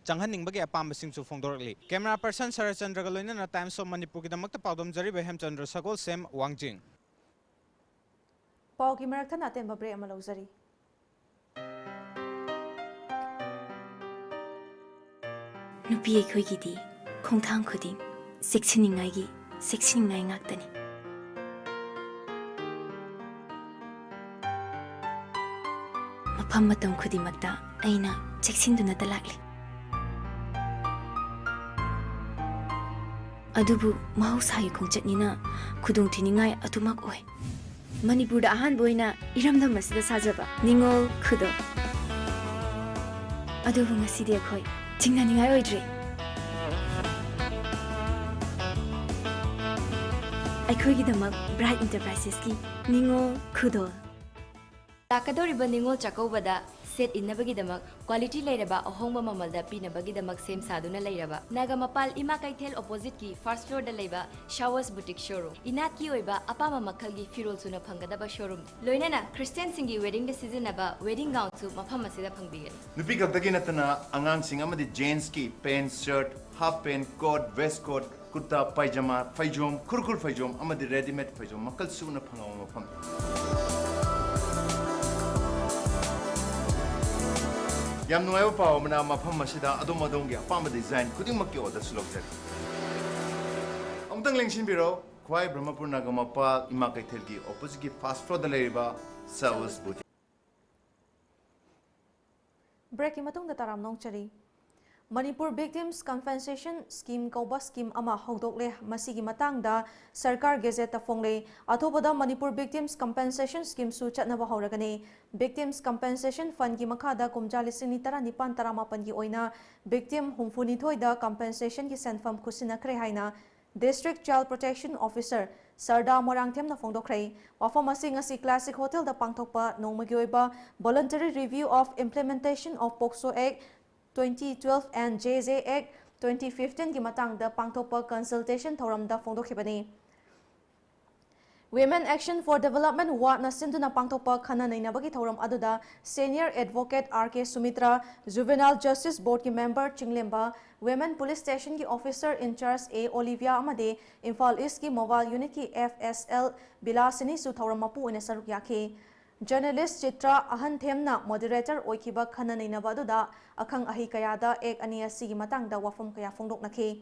ꯆꯪꯍꯟꯅꯤꯡꯕꯒꯤ ꯑꯄꯥꯝꯕꯁꯤꯡꯁꯨ ꯐꯣꯡꯗꯣꯔꯛꯂꯤ꯫ Camera person ꯁꯔꯠꯆꯟꯗ꯭ꯔꯒ ꯂꯣꯏꯅꯅ Times of ꯃꯅꯤꯄꯨꯔꯒꯤꯗꯃꯛꯇ ꯄꯥꯎꯗꯝꯖꯔꯤꯕ ꯍꯦꯝꯆꯟꯗ꯭ꯔ ꯁꯒꯣꯜꯁꯦꯝ, ꯋꯥꯡꯖꯤꯡ꯫ ꯄꯥꯎꯒꯤ ꯃꯔꯛ ꯊꯠꯅ ꯑꯇꯦꯟꯕ break ꯑꯃ ꯂꯧꯖꯔꯤ꯫ ꯅꯨꯄꯤ ꯑꯩꯈꯣꯏꯒꯤꯗꯤ ꯈꯣꯡꯊꯥꯡ ꯈꯨꯗꯤꯡ ꯆꯦꯛꯁꯤꯟꯅꯤꯡꯉꯥꯏꯒꯤ ꯆꯦꯛꯁꯤꯟꯅꯤꯡꯉꯥꯏ ꯉꯥꯛꯇꯅꯤ꯫ ꯃꯐꯝ ꯃꯇꯝ ꯈꯨꯗꯤꯡꯃꯛꯇ ꯑꯩꯅ ꯆꯦꯛꯁꯤꯟꯗꯨꯅꯇ ꯂꯥꯛꯂꯤ꯫ ꯑꯗꯨꯕꯨ ꯃꯍꯧꯁꯥꯒꯤ ꯈꯣꯡꯆꯠꯅꯤꯅ ꯈꯨꯗꯣꯡꯊꯤꯅꯤꯡꯉꯥꯏ ꯑꯗꯨꯃꯛ ꯑꯣꯏ꯫ ꯃꯅꯤꯄꯨꯔꯗ ꯑꯍꯥꯟꯕ ꯑꯣꯏꯅ ꯏꯔꯝꯗꯝ ꯑꯁꯤꯗ ꯁꯥꯖꯕ ꯅꯤꯉꯣꯜ ꯈꯨꯗꯣꯜ꯫ ꯑꯗꯨꯕꯨ ꯉꯁꯤꯗꯤ ꯑꯩꯈꯣꯏ ꯆꯤꯡꯅꯅꯤꯡꯉꯥꯏ ꯑꯣꯏꯗ꯭ꯔꯦ꯫ ꯑꯩꯈꯣꯏꯒꯤꯗꯃꯛ Bright Enterprisesꯀꯤ ꯅꯤꯉꯣꯜ ꯈꯨꯗꯣꯜ꯫ ꯂꯥꯛꯀꯗꯧꯔꯤꯕ ꯅꯤꯉꯣꯜ ꯆꯥꯛꯀꯧꯕꯗ ꯁꯦꯠ ꯏꯟꯅꯕꯒꯤꯗꯃꯛ quality ꯂꯩꯔꯕ ꯑꯍꯣꯡꯕ ꯃꯃꯜꯗ ꯄꯤꯅꯕꯒꯤꯗꯃꯛ ꯁꯦꯝ ꯁꯥꯗꯨꯅ ꯂꯩꯔꯕ ꯅꯥꯒꯥꯃꯄꯥꯜ ꯏꯃꯥ ꯀꯩꯊꯦꯜ oppositeꯀꯤ first floorꯗ ꯂꯩꯕ Showers Boutique showroom꯫ ꯏꯅꯥꯠꯀꯤ ꯑꯣꯏꯕ ꯑꯄꯥꯝꯕ ꯃꯈꯜꯒꯤ ꯐꯤꯔꯣꯜ ꯁꯨꯅ ꯐꯪꯒꯗꯕ showroom꯫ ꯂꯣꯏꯅꯅ Christianꯁꯤꯡꯒꯤ weddingꯗ ꯁꯤꯖꯤꯟꯅꯕ wedding gownꯁꯨ ꯃꯐꯝ ꯑꯁꯤꯗ ꯐꯪꯕꯤꯒꯅꯤ꯫ ꯅꯨꯄꯤ ꯈꯛꯇꯒꯤ ꯅꯠꯇꯅ ꯑꯉꯥꯡꯁꯤꯡ ꯑꯃꯗꯤ gentsꯀꯤ pant, shirt, half pant, coat, waistcoat, ꯀꯨꯔꯇꯥ, ꯄꯥꯏꯖꯃꯥ, ꯐꯩꯖꯣꯝ, ꯈꯨꯔꯈꯨꯜ ꯐꯩꯖꯣꯝ ꯑꯃꯗꯤ readymade ꯐꯩꯖꯣꯝ ꯃꯈꯜ ꯁꯨꯅ ꯐꯪꯕ ꯃꯐꯝ꯫ ꯌꯥꯝ ꯅꯨꯡꯉꯥꯏꯕ ꯄꯥꯎ ꯑꯃꯅ, ꯃꯐꯝ ꯑꯁꯤꯗ ꯑꯗꯣꯝ ꯑꯗꯣꯝꯒꯤ ꯑꯄꯥꯝꯕ design ꯈꯨꯗꯤꯡꯃꯛꯀꯤ orderꯁꯨ ꯂꯧꯖꯔꯤ꯫ ꯑꯃꯨꯛꯇꯪ ꯂꯦꯡꯁꯤꯟꯕꯤꯔꯣ, ꯈ꯭ꯋꯥꯏ ꯕ꯭ꯔꯍꯃꯄꯨꯔ ꯅꯥꯒꯥꯃꯄꯥꯜ ꯏꯃꯥ ꯀꯩꯊꯦꯜꯒꯤ oppositeꯀꯤ first floorꯗ ꯂꯩꯔꯤꯕ Showers Boutique꯫ Breakꯀꯤ ꯃꯇꯨꯡꯗ ꯇꯔꯥꯝꯅ ꯑꯣꯛꯆꯔꯤ꯫ ꯃꯅꯤꯄꯨꯔ Victims Compensation Scheme ꯀꯧꯕ scheme ꯑꯃ ꯍꯧꯗꯣꯛꯂꯦ꯫ ꯃꯁꯤꯒꯤ ꯃꯇꯥꯡꯗ ꯁꯔꯀꯥꯔ gazetteꯇ ꯐꯣꯡꯂꯦ꯫ ꯑꯊꯨꯕꯗ ꯃꯅꯤꯄꯨꯔ Victims Compensation Schemeꯁꯨ ꯆꯠꯅꯕ ꯍꯧꯔꯒꯅꯤ꯫ Victims Compensation Fundꯀꯤ ꯃꯈꯥꯗ ꯀꯨꯝꯖꯥ ꯂꯤꯁꯤꯡ ꯇꯔꯥꯅꯤꯄꯥꯟ ꯇꯔꯥꯃꯥꯄꯟꯒꯤ ꯑꯣꯏꯅ victim ꯍꯨꯝꯐꯨꯅꯤꯊꯣꯏꯗ compensationꯒꯤ ꯁꯦꯟꯐꯝ ꯈꯨꯠꯁꯤꯟꯅꯈ꯭ꯔꯦ ꯍꯥꯏꯅ District Child Protection Officer ꯁꯔꯗꯥ ꯃꯣꯏꯔꯥꯡꯊꯦꯝꯅ ꯐꯣꯡꯗꯣꯛꯈ꯭ꯔꯦ꯫ ꯋꯥꯐꯝ ꯑꯁꯤ ꯉꯁꯤ Classic Hotelꯗ ꯄꯥꯡꯊꯣꯛꯄ ꯅꯣꯡꯃꯒꯤ ꯑꯣꯏꯕ Voluntary Review of Implementation of POCSO Act twenty twelve and JJ Act twenty fifteenꯒꯤ ꯃꯇꯥꯡꯗ ꯄꯥꯡꯊꯣꯛꯄ consultation ꯊꯧꯔꯝꯗ ꯐꯣꯡꯗꯣꯛꯈꯤꯕꯅꯤ꯫ Women Action for Development ꯋꯥꯠꯅ ꯁꯤꯟꯗꯨꯅ ꯄꯥꯡꯊꯣꯛꯄ ꯈꯟꯅ ꯅꯩꯅꯕꯒꯤ ꯊꯧꯔꯝ ꯑꯗꯨꯗ Senior Advocate R K Sumitra, Juvenile Justice Board ꯀꯤ member ꯆꯤꯡꯂꯦꯝꯕ, Women Police Station ꯒꯤ Officer in Charge A Olivia ꯑꯃꯗꯤ ꯏꯝꯐꯥꯜ East ꯀꯤ Mobile Unit ꯀꯤ F S L ꯕꯤꯂꯥꯁꯤꯅꯤꯁꯨ ꯊꯧꯔꯝ ꯃꯄꯨ ꯑꯣꯏꯅ ꯁꯔꯨꯛ ꯌꯥꯈꯤ꯫ Journalist ꯆꯤꯇ꯭ꯔ ꯑꯍꯟꯊꯦꯝꯅ moderator ꯑꯣꯏꯈꯤꯕ ꯈꯟꯅ ꯅꯩꯅꯕ ꯑꯗꯨꯗ ꯑꯈꯪ ꯑꯍꯩ ꯀꯌꯥꯗ Act ꯑꯅꯤ ꯑꯁꯤꯒꯤ ꯃꯇꯥꯡꯗ ꯋꯥꯐꯝ ꯀꯌꯥ ꯐꯣꯡꯗꯣꯛꯅꯈꯤ꯫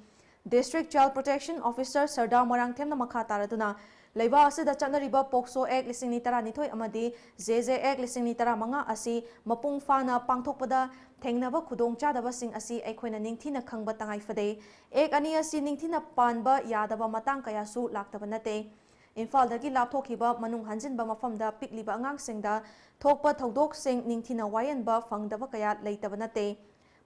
District Child Protection Officer ꯁꯔꯗꯥ ꯃꯣꯏꯔꯥꯡꯊꯦꯝꯅ ꯃꯈꯥ ꯇꯥꯔꯗꯨꯅ, ꯂꯩꯕꯥꯛ ꯑꯁꯤꯗ ꯆꯠꯅꯔꯤꯕ POCSO Act ꯂꯤꯁꯤꯡ ꯑꯅꯤ ꯇꯔꯥꯅꯤꯊꯣꯏ ꯑꯃꯗꯤ J J Act ꯂꯤꯁꯤꯡ ꯑꯅꯤ ꯇꯔꯥꯃꯉꯥ ꯑꯁꯤ ꯃꯄꯨꯡ ꯐꯥꯅ ꯄꯥꯡꯊꯣꯛꯄꯗ ꯊꯦꯡꯅꯕ ꯈꯨꯗꯣꯡꯆꯥꯗꯕꯁꯤꯡ ꯑꯁꯤ ꯑꯩꯈꯣꯏꯅ ꯅꯤꯡꯊꯤꯅ ꯈꯪꯕ ꯇꯉꯥꯏ ꯐꯗꯦ꯫ Act ꯑꯅꯤ ꯑꯁꯤ ꯅꯤꯡꯊꯤꯅ ꯄꯥꯟꯕ ꯌꯥꯗꯕ ꯃꯇꯥꯡ ꯀꯌꯥꯁꯨ ꯂꯥꯛꯇꯕ ꯅꯠꯇꯦ꯫ ꯏꯝꯐꯥꯜꯗꯒꯤ ꯂꯥꯞꯊꯣꯛꯈꯤꯕ ꯃꯅꯨꯡ ꯍꯟꯖꯤꯟꯕ ꯃꯐꯝꯗ ꯄꯤꯛꯂꯤꯕ ꯑꯉꯥꯡꯁꯤꯡꯗ ꯊꯣꯛꯄ ꯊꯧꯗꯣꯛꯁꯤꯡ ꯅꯤꯡꯊꯤꯅ ꯋꯥꯌꯦꯟꯕ ꯐꯪꯗꯕ ꯀꯌꯥ ꯂꯩꯇꯕ ꯅꯠꯇꯦ꯫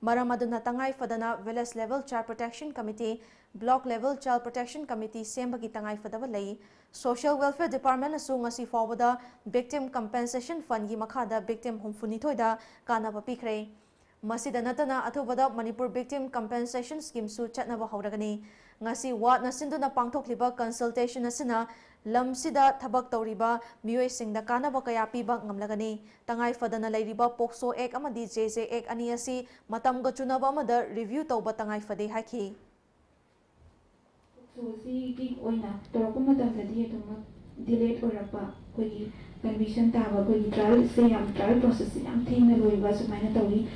ꯃꯔꯝ ꯑꯗꯨꯅ ꯇꯉꯥꯏ ꯐꯗꯅ Village Level Child Protection Committee, Block Level Child Protection Committee ꯁꯦꯝꯕꯒꯤ ꯇꯉꯥꯏ ꯐꯗꯕ ꯂꯩ꯫ Social Welfare Department ꯅꯁꯨ ꯉꯁꯤ ꯐꯥꯎꯕꯗ Victim Compensation Fund ꯒꯤ ꯃꯈꯥꯗ victim ꯍꯨꯝꯐꯨꯅꯤꯊꯣꯏꯗ ꯀꯥꯟꯅꯕ ꯄꯤꯈ꯭ꯔꯦ꯫ ꯃꯁꯤꯗ ꯅꯠꯇꯅ ꯑꯊꯨꯕꯗ Manipur Victim Compensation Scheme ꯁꯨ ꯆꯠꯅꯕ ꯍꯧꯔꯒꯅꯤ꯫ ꯉꯁꯤ ꯋꯥꯠꯅ ꯁꯤꯟꯗꯨꯅ ꯄꯥꯡꯊꯣꯛꯂꯤꯕ consultation ꯑꯁꯤꯅ ꯂꯝꯁꯤꯗ ꯊꯕꯛ ꯇꯧꯔꯤꯕ ꯃꯤꯑꯣꯏꯁꯤꯡꯗ ꯀꯥꯟꯅꯕ ꯀꯌꯥ ꯄꯤꯕ ꯉꯝꯂꯒꯅꯤ꯫ ꯇꯉꯥꯏ ꯐꯗꯅ ꯂꯩꯔꯤꯕ POCSO Act ꯑꯃꯗꯤ J J Act ꯑꯅꯤ ꯑꯁꯤ ꯃꯇꯝꯒ ꯆꯨꯅꯕ ꯑꯃꯗ review ꯇꯧꯕ ꯇꯉꯥꯏ ꯐꯗꯦ ꯍꯥꯏꯈꯤ꯫ ꯁꯣꯁꯤꯒꯤ ꯑꯣꯏꯅ ꯇꯧꯔꯛꯄ ꯃꯇꯝꯗꯗꯤ ꯑꯗꯨꯃꯛ delay ꯑꯣꯏꯔꯛꯄ, ꯑꯩꯈꯣꯏꯒꯤ conviction ꯇꯥꯕ, ꯑꯩꯈꯣꯏꯒꯤ trial ꯁꯦ ꯌꯥꯝ, trial process ꯁꯦ ꯌꯥꯝ ꯊꯦꯡꯅ ꯂꯣꯏꯕ ꯁꯨꯃꯥꯏꯅ ꯇꯧꯏ꯫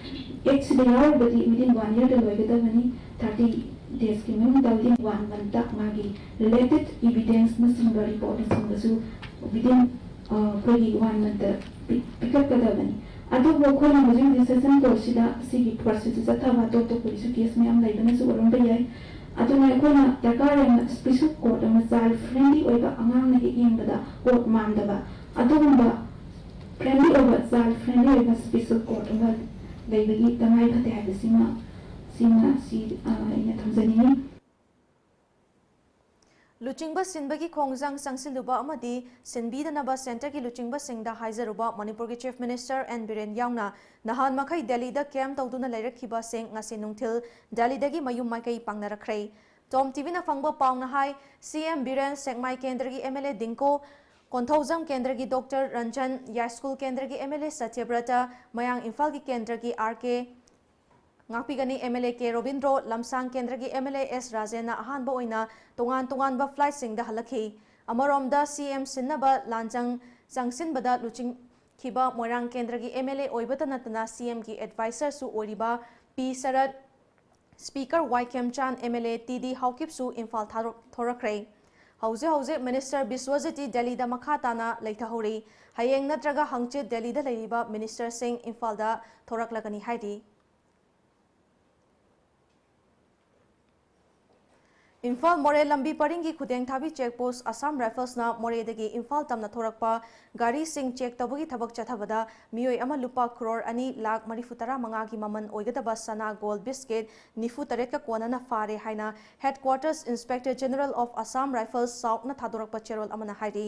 Act ꯁꯤꯗ ꯌꯥꯎꯔꯒꯗꯤ within one year ꯗ ꯂꯣꯏꯒꯗꯕꯅꯤ, thirty days ꯀꯤ ꯃꯅꯨꯡꯗ, within one month ꯇ ꯃꯥꯒꯤ related evidence ꯅꯆꯤꯡꯕ report ꯅꯆꯤꯡꯕꯁꯨ within, ꯑ, ꯑꯩꯈꯣꯏꯒꯤ one month ꯇ ꯄꯤ-, ꯄꯤꯈꯠꯀꯗꯕꯅꯤ꯫ ꯑꯗꯨꯕꯨ ꯑꯩꯈꯣꯏꯅ ꯍꯧꯖꯤꯛ ꯍꯧꯖꯤꯛ session court ꯁꯤꯗ ꯁꯤꯒꯤ process ꯁꯤ ꯆꯠꯊꯕ ꯑꯇꯣꯞ ꯑꯇꯣꯞꯄꯒꯤꯁꯨ case ꯃꯌꯥꯝ ꯂꯩꯕꯅꯁꯨ ꯑꯣꯏꯔꯝꯕ ꯌꯥꯏ꯫ ꯑꯗꯨꯅ ꯑꯩꯈꯣꯏꯅ ꯗꯔꯀꯥꯔ ꯂꯩꯅ special court ꯑꯃ child friendly ꯑꯣꯏꯕ, ꯑꯉꯥꯡꯅ ꯍꯦꯛ ꯌꯦꯡꯕꯗ ꯀꯣꯛ ꯃꯥꯟꯗꯕ ꯑꯗꯨꯒꯨꯝꯕ friendly ꯑꯣꯏꯕ, child friendly ꯑꯣꯏꯕ special court ꯑꯃ ꯂꯩꯕꯒꯤ ꯇꯉꯥꯏ ꯐꯗꯦ ꯍꯥꯏꯕꯁꯤꯃ, ꯁꯤꯃ ꯁꯤ, ꯑ, ꯑꯩꯅ ꯊꯝꯖꯅꯤꯡꯉꯤ꯫ ꯂꯨꯆꯤꯡꯕ ꯁꯤꯟꯕꯒꯤ ꯈꯣꯡꯖꯪ ꯆꯪꯁꯤꯜꯂꯨꯕ ꯑꯃꯗꯤ ꯁꯤꯟꯕꯤꯗꯅꯕ centre ꯒꯤ ꯂꯨꯆꯤꯡꯕꯁꯤꯡꯗ ꯍꯥꯏꯖꯔꯨꯕ ꯃꯅꯤꯄꯨꯔꯒꯤ Chief Minister N ꯕꯤꯔꯦꯟ ꯌꯥꯎꯅ ꯅꯍꯥꯟ ꯃꯈꯩ ꯗꯦꯜꯂꯤꯗ camp ꯇꯧꯗꯨꯅ ꯂꯩꯔꯛꯈꯤꯕꯁꯤꯡ ꯉꯁꯤ ꯅꯨꯡꯊꯤꯜ ꯗꯦꯜꯂꯤꯗꯒꯤ ꯃꯌꯨꯝ ꯃꯥꯏꯀꯩ ꯄꯥꯡꯅꯔꯛꯈ꯭ꯔꯦ꯫ ꯇꯣꯝ ꯇꯤꯚꯤꯅ ꯐꯪꯕ ꯄꯥꯎꯅ ꯍꯥꯏ, ꯁꯤꯑꯦꯝ ꯕꯤꯔꯦꯟ, ꯁꯦꯛꯃꯥꯏ ꯀꯦꯟꯗ꯭ꯔꯒꯤ ꯑꯦꯝ ꯑꯦꯜ ꯑꯦ ꯗꯤꯡꯀꯣ, ꯀꯣꯟꯊꯧꯖꯝ ꯀꯦꯟꯗ꯭ꯔꯒꯤ ꯗꯣꯛꯇꯔ ꯔꯟꯖꯟ, ꯌꯥꯏꯁ꯭ꯀꯨꯜ ꯀꯦꯟꯗ꯭ꯔꯒꯤ ꯑꯦꯝ ꯑꯦꯜ ꯑꯦ ꯁꯇ꯭ꯌꯕ꯭ꯔꯇ, ꯃꯌꯥꯡ ꯏꯝꯐꯥꯜꯒꯤ ꯀꯦꯟꯗ꯭ꯔꯒꯤ ꯑꯥꯔ ꯀꯦ, ꯉꯥꯛꯄꯤꯒꯅꯤ, M L A K Robindro, Lamsang ꯀꯦꯟꯗ꯭ꯔꯒꯤ ꯑꯦꯝ ꯑꯦꯜ ꯑꯦ ꯑꯦꯁ ꯔꯥꯖꯦꯟꯅ ꯑꯍꯥꯟꯕ ꯑꯣꯏꯅ ꯇꯣꯉꯥꯟ ꯇꯣꯉꯥꯟꯕ ꯐ꯭ꯂꯥꯏꯠꯁꯤꯡꯗ ꯍꯜꯂꯛꯈꯤ꯫ ꯑꯃꯔꯣꯝꯗ, ꯁꯤꯑꯦꯝ ꯁꯤꯟꯅꯕ ꯂꯥꯟꯖꯪ ꯆꯪꯁꯤꯟꯕꯗ ꯂꯨꯆꯤꯡꯈꯤꯕ ꯃꯣꯏꯔꯥꯡ ꯀꯦꯟꯗ꯭ꯔꯒꯤ ꯑꯦꯝ ꯑꯦꯜ ꯑꯦ ꯑꯣꯏꯕꯇ ꯅꯠꯇꯅ ꯁꯤꯑꯦꯝꯒꯤ ꯑꯦꯗꯚꯥꯏꯁꯔꯁꯨ ꯑꯣꯏꯔꯤꯕ P Sharat, speaker Y Khemchand, M L A T D ꯍꯥꯎꯀꯤꯞꯁꯨ ꯏꯝꯐꯥꯜ ꯊꯥꯗꯣꯛ-, ꯊꯣꯔꯛꯈ꯭ꯔꯦ꯫ ꯍꯧꯖꯤꯛ ꯍꯧꯖꯤꯛ ꯃꯤꯅꯤꯁꯇꯔ ꯕꯤꯁ꯭ꯋꯖꯤꯠꯇꯤ ꯗꯦꯜꯂꯤꯗ ꯃꯈꯥ ꯇꯥꯅ ꯂꯩꯊꯍꯧꯔꯤ꯫ ꯍꯌꯦꯡ ꯅꯠꯇ꯭ꯔꯒ ꯍꯪꯆꯤꯠ ꯗꯦꯜꯂꯤꯗ ꯂꯩꯔꯤꯕ ꯃꯤꯅꯤꯁꯇꯔꯁꯤꯡ ꯏꯝꯐꯥꯜꯗ ꯊꯣꯔꯛꯂꯒꯅꯤ ꯍꯥꯏꯔꯤ꯫ ꯏꯝꯐꯥꯜ ꯃꯣꯔꯦ ꯂꯝꯕꯤ ꯄꯔꯤꯡꯒꯤ ꯈꯨꯗꯦꯡꯊꯥꯕꯤ ꯆꯦꯛ ꯄꯣꯁ ꯑꯁꯥꯝ ꯔꯥꯏꯐꯜꯁꯅ ꯃꯣꯔꯦꯗꯒꯤ ꯏꯝꯐꯥꯜ ꯇꯝꯅ ꯊꯣꯔꯛꯄ ꯒꯥꯔꯤꯁꯤꯡ ꯆꯦꯛ ꯇꯧꯕꯒꯤ ꯊꯕꯛ ꯆꯠꯊꯕꯗ ꯃꯤꯑꯣꯏ ꯑꯃ ꯂꯨꯄꯥ ꯀ꯭ꯔꯣꯔ ꯑꯅꯤ ꯂꯥꯈ ꯃꯔꯤꯐꯨ ꯇꯔꯥ ꯃꯉꯥꯒꯤ ꯃꯃꯜ ꯑꯣꯏꯒꯗꯕ ꯁꯅꯥ ꯒꯣꯜ ꯕꯤꯁꯀꯤꯠ ꯅꯤꯐꯨ ꯇꯔꯦꯠꯀ ꯀꯣꯟꯅꯅ ꯐꯥꯔꯦ ꯍꯥꯏꯅ Headquarters Inspector General of Assam Rifles Southꯅ ꯊꯥꯗꯣꯔꯛꯄ ꯆꯦꯔꯣꯜ ꯑꯃꯅ ꯍꯥꯏꯔꯤ꯫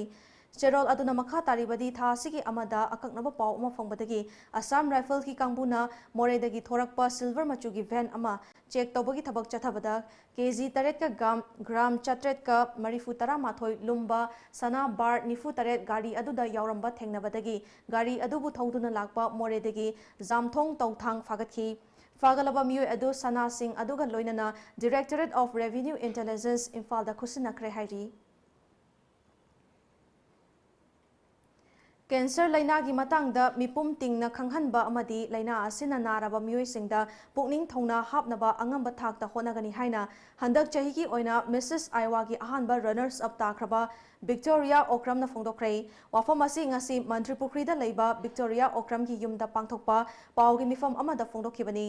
ꯆꯦꯔꯣꯜ ꯑꯗꯨꯅ ꯃꯈꯥ ꯇꯥꯔꯤꯕꯗꯤ, ꯊꯥ ꯑꯁꯤꯒꯤ ꯑꯃꯗ ꯑꯀꯛꯅꯕ ꯄꯥꯎ ꯑꯃ ꯐꯪꯕꯗꯒꯤ ꯑꯁꯥꯝ ꯔꯥꯏꯐꯜꯒꯤ ꯀꯥꯡꯕꯨꯅ ꯃꯣꯔꯦꯗꯒꯤ ꯊꯣꯔꯛꯄ ꯁꯤꯜꯚꯔ ꯃꯆꯨꯒꯤ ꯚꯦꯟ ꯑꯃ ꯆꯦꯛ ꯇꯧꯕꯒꯤ ꯊꯕꯛ ꯆꯠꯊꯕꯗ ꯀꯦ ꯖꯤ ꯇꯔꯦꯠꯀ ꯒ꯭ꯔꯥꯝ, ꯒ꯭ꯔꯥꯝ ꯆꯥꯇ꯭ꯔꯦꯠꯀ ꯃꯔꯤꯐꯨ ꯇꯔꯥ ꯃꯥꯊꯣꯏ ꯂꯨꯝꯕ ꯁꯅꯥ ꯕꯥꯔ ꯅꯤꯐꯨ ꯇꯔꯦꯠ ꯒꯥꯔꯤ ꯑꯗꯨꯗ ꯌꯥꯎꯔꯝꯕ ꯊꯦꯡꯅꯕꯗꯒꯤ ꯒꯥꯔꯤ ꯑꯗꯨꯕꯨ ꯊꯧꯗꯨꯅ ꯂꯥꯛꯄ ꯃꯣꯔꯦꯗꯒꯤ ꯖꯥꯝꯊꯣꯡ ꯇꯧꯊꯥꯡ ꯐꯥꯒꯠꯈꯤ꯫ ꯐꯥꯒꯠꯂꯕ ꯃꯤꯑꯣꯏ ꯑꯗꯨ ꯁꯅꯥꯁꯤꯡ ꯑꯗꯨꯒ ꯂꯣꯏꯅꯅ Directorate of Revenue Intelligence ꯏꯝꯐꯥꯜꯗ ꯈꯨꯠꯁꯤꯟꯅꯈ꯭ꯔꯦ ꯍꯥꯏꯔꯤ꯫ ꯀꯦꯟꯁꯔ ꯂꯥꯏꯅꯥꯒꯤ ꯃꯇꯥꯡꯗ ꯃꯤꯄꯨꯝ ꯇꯤꯡꯅ ꯈꯪꯍꯟꯕ ꯑꯃꯗꯤ ꯂꯥꯏꯅꯥ ꯑꯁꯤꯅ ꯅꯥꯔꯕ ꯃꯤꯑꯣꯏꯁꯤꯡꯗ ꯄꯨꯛꯅꯤꯡ ꯊꯧꯅꯥ ꯍꯥꯞꯅꯕ ꯑꯉꯝꯕ ꯊꯥꯛꯇ ꯍꯣꯠꯅꯒꯅꯤ ꯍꯥꯏꯅ ꯍꯟꯗꯛ ꯆꯍꯤꯒꯤ ꯑꯣꯏꯅ Missus Iowaꯒꯤ ꯑꯍꯥꯟꯕ runners up ꯇꯥꯈ꯭ꯔꯕ ꯚꯤꯛꯇꯣꯔꯤꯌꯥ ꯑꯣꯀ꯭ꯔꯝꯅ ꯐꯣꯡꯗꯣꯛꯈ꯭ꯔꯦ꯫ ꯋꯥꯐꯝ ꯑꯁꯤ ꯉꯁꯤ ꯃꯟꯇ꯭ꯔꯤ ꯄꯨꯈ꯭ꯔꯤꯗ ꯂꯩꯕ ꯚꯤꯛꯇꯣꯔꯤꯌꯥ ꯑꯣꯀ꯭ꯔꯝꯒꯤ ꯌꯨꯝꯗ ꯄꯥꯡꯊꯣꯛꯄ ꯄꯥꯎꯒꯤ ꯃꯤꯐꯝ ꯑꯃꯗ ꯐꯣꯡꯗꯣꯛꯈꯤꯕꯅꯤ꯫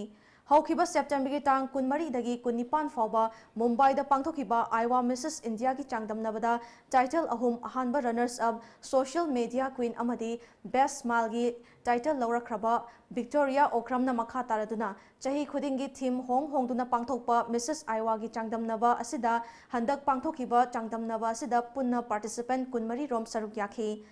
ꯍꯧꯈꯤꯕ ꯁꯦꯞꯇꯦꯝꯕꯔꯒꯤ ꯇꯥꯡ ꯀꯨꯟꯃꯔꯤꯗꯒꯤ ꯀꯨꯟꯅꯤꯄꯥꯟ ꯐꯥꯎꯕ ꯃꯨꯝꯕꯥꯏꯗ ꯄꯥꯡꯊꯣꯛꯈꯤꯕ Iowa Missus Indiaꯒꯤ ꯆꯥꯡꯗꯝꯅꯕꯗ title ꯑꯍꯨꯝ, ꯑꯍꯥꯟꯕ runners up, social media queen ꯑꯃꯗꯤ best smileꯒꯤ title ꯂꯧꯔꯛꯈ꯭ꯔꯕ ꯚꯤꯛꯇꯣꯔꯤꯌꯥ ꯑꯣꯀ꯭ꯔꯝꯅ ꯃꯈꯥ ꯇꯥꯔꯗꯨꯅ ꯆꯍꯤ ꯈꯨꯗꯤꯡꯒꯤ theme ꯍꯣꯡ ꯍꯣꯡꯗꯨꯅ ꯄꯥꯡꯊꯣꯛꯄ Missus Iowaꯒꯤ ꯆꯥꯡꯗꯝꯅꯕ ꯑꯁꯤꯗ ꯍꯟꯗꯛ ꯄꯥꯡꯊꯣꯛꯈꯤꯕ ꯆꯥꯡꯗꯝꯅꯕ ꯑꯁꯤꯗ ꯄꯨꯟꯅ participant ꯀꯨꯟꯃꯔꯤ ꯔꯣꯝ ꯁꯔꯨꯛ ꯌꯥꯈꯤ꯫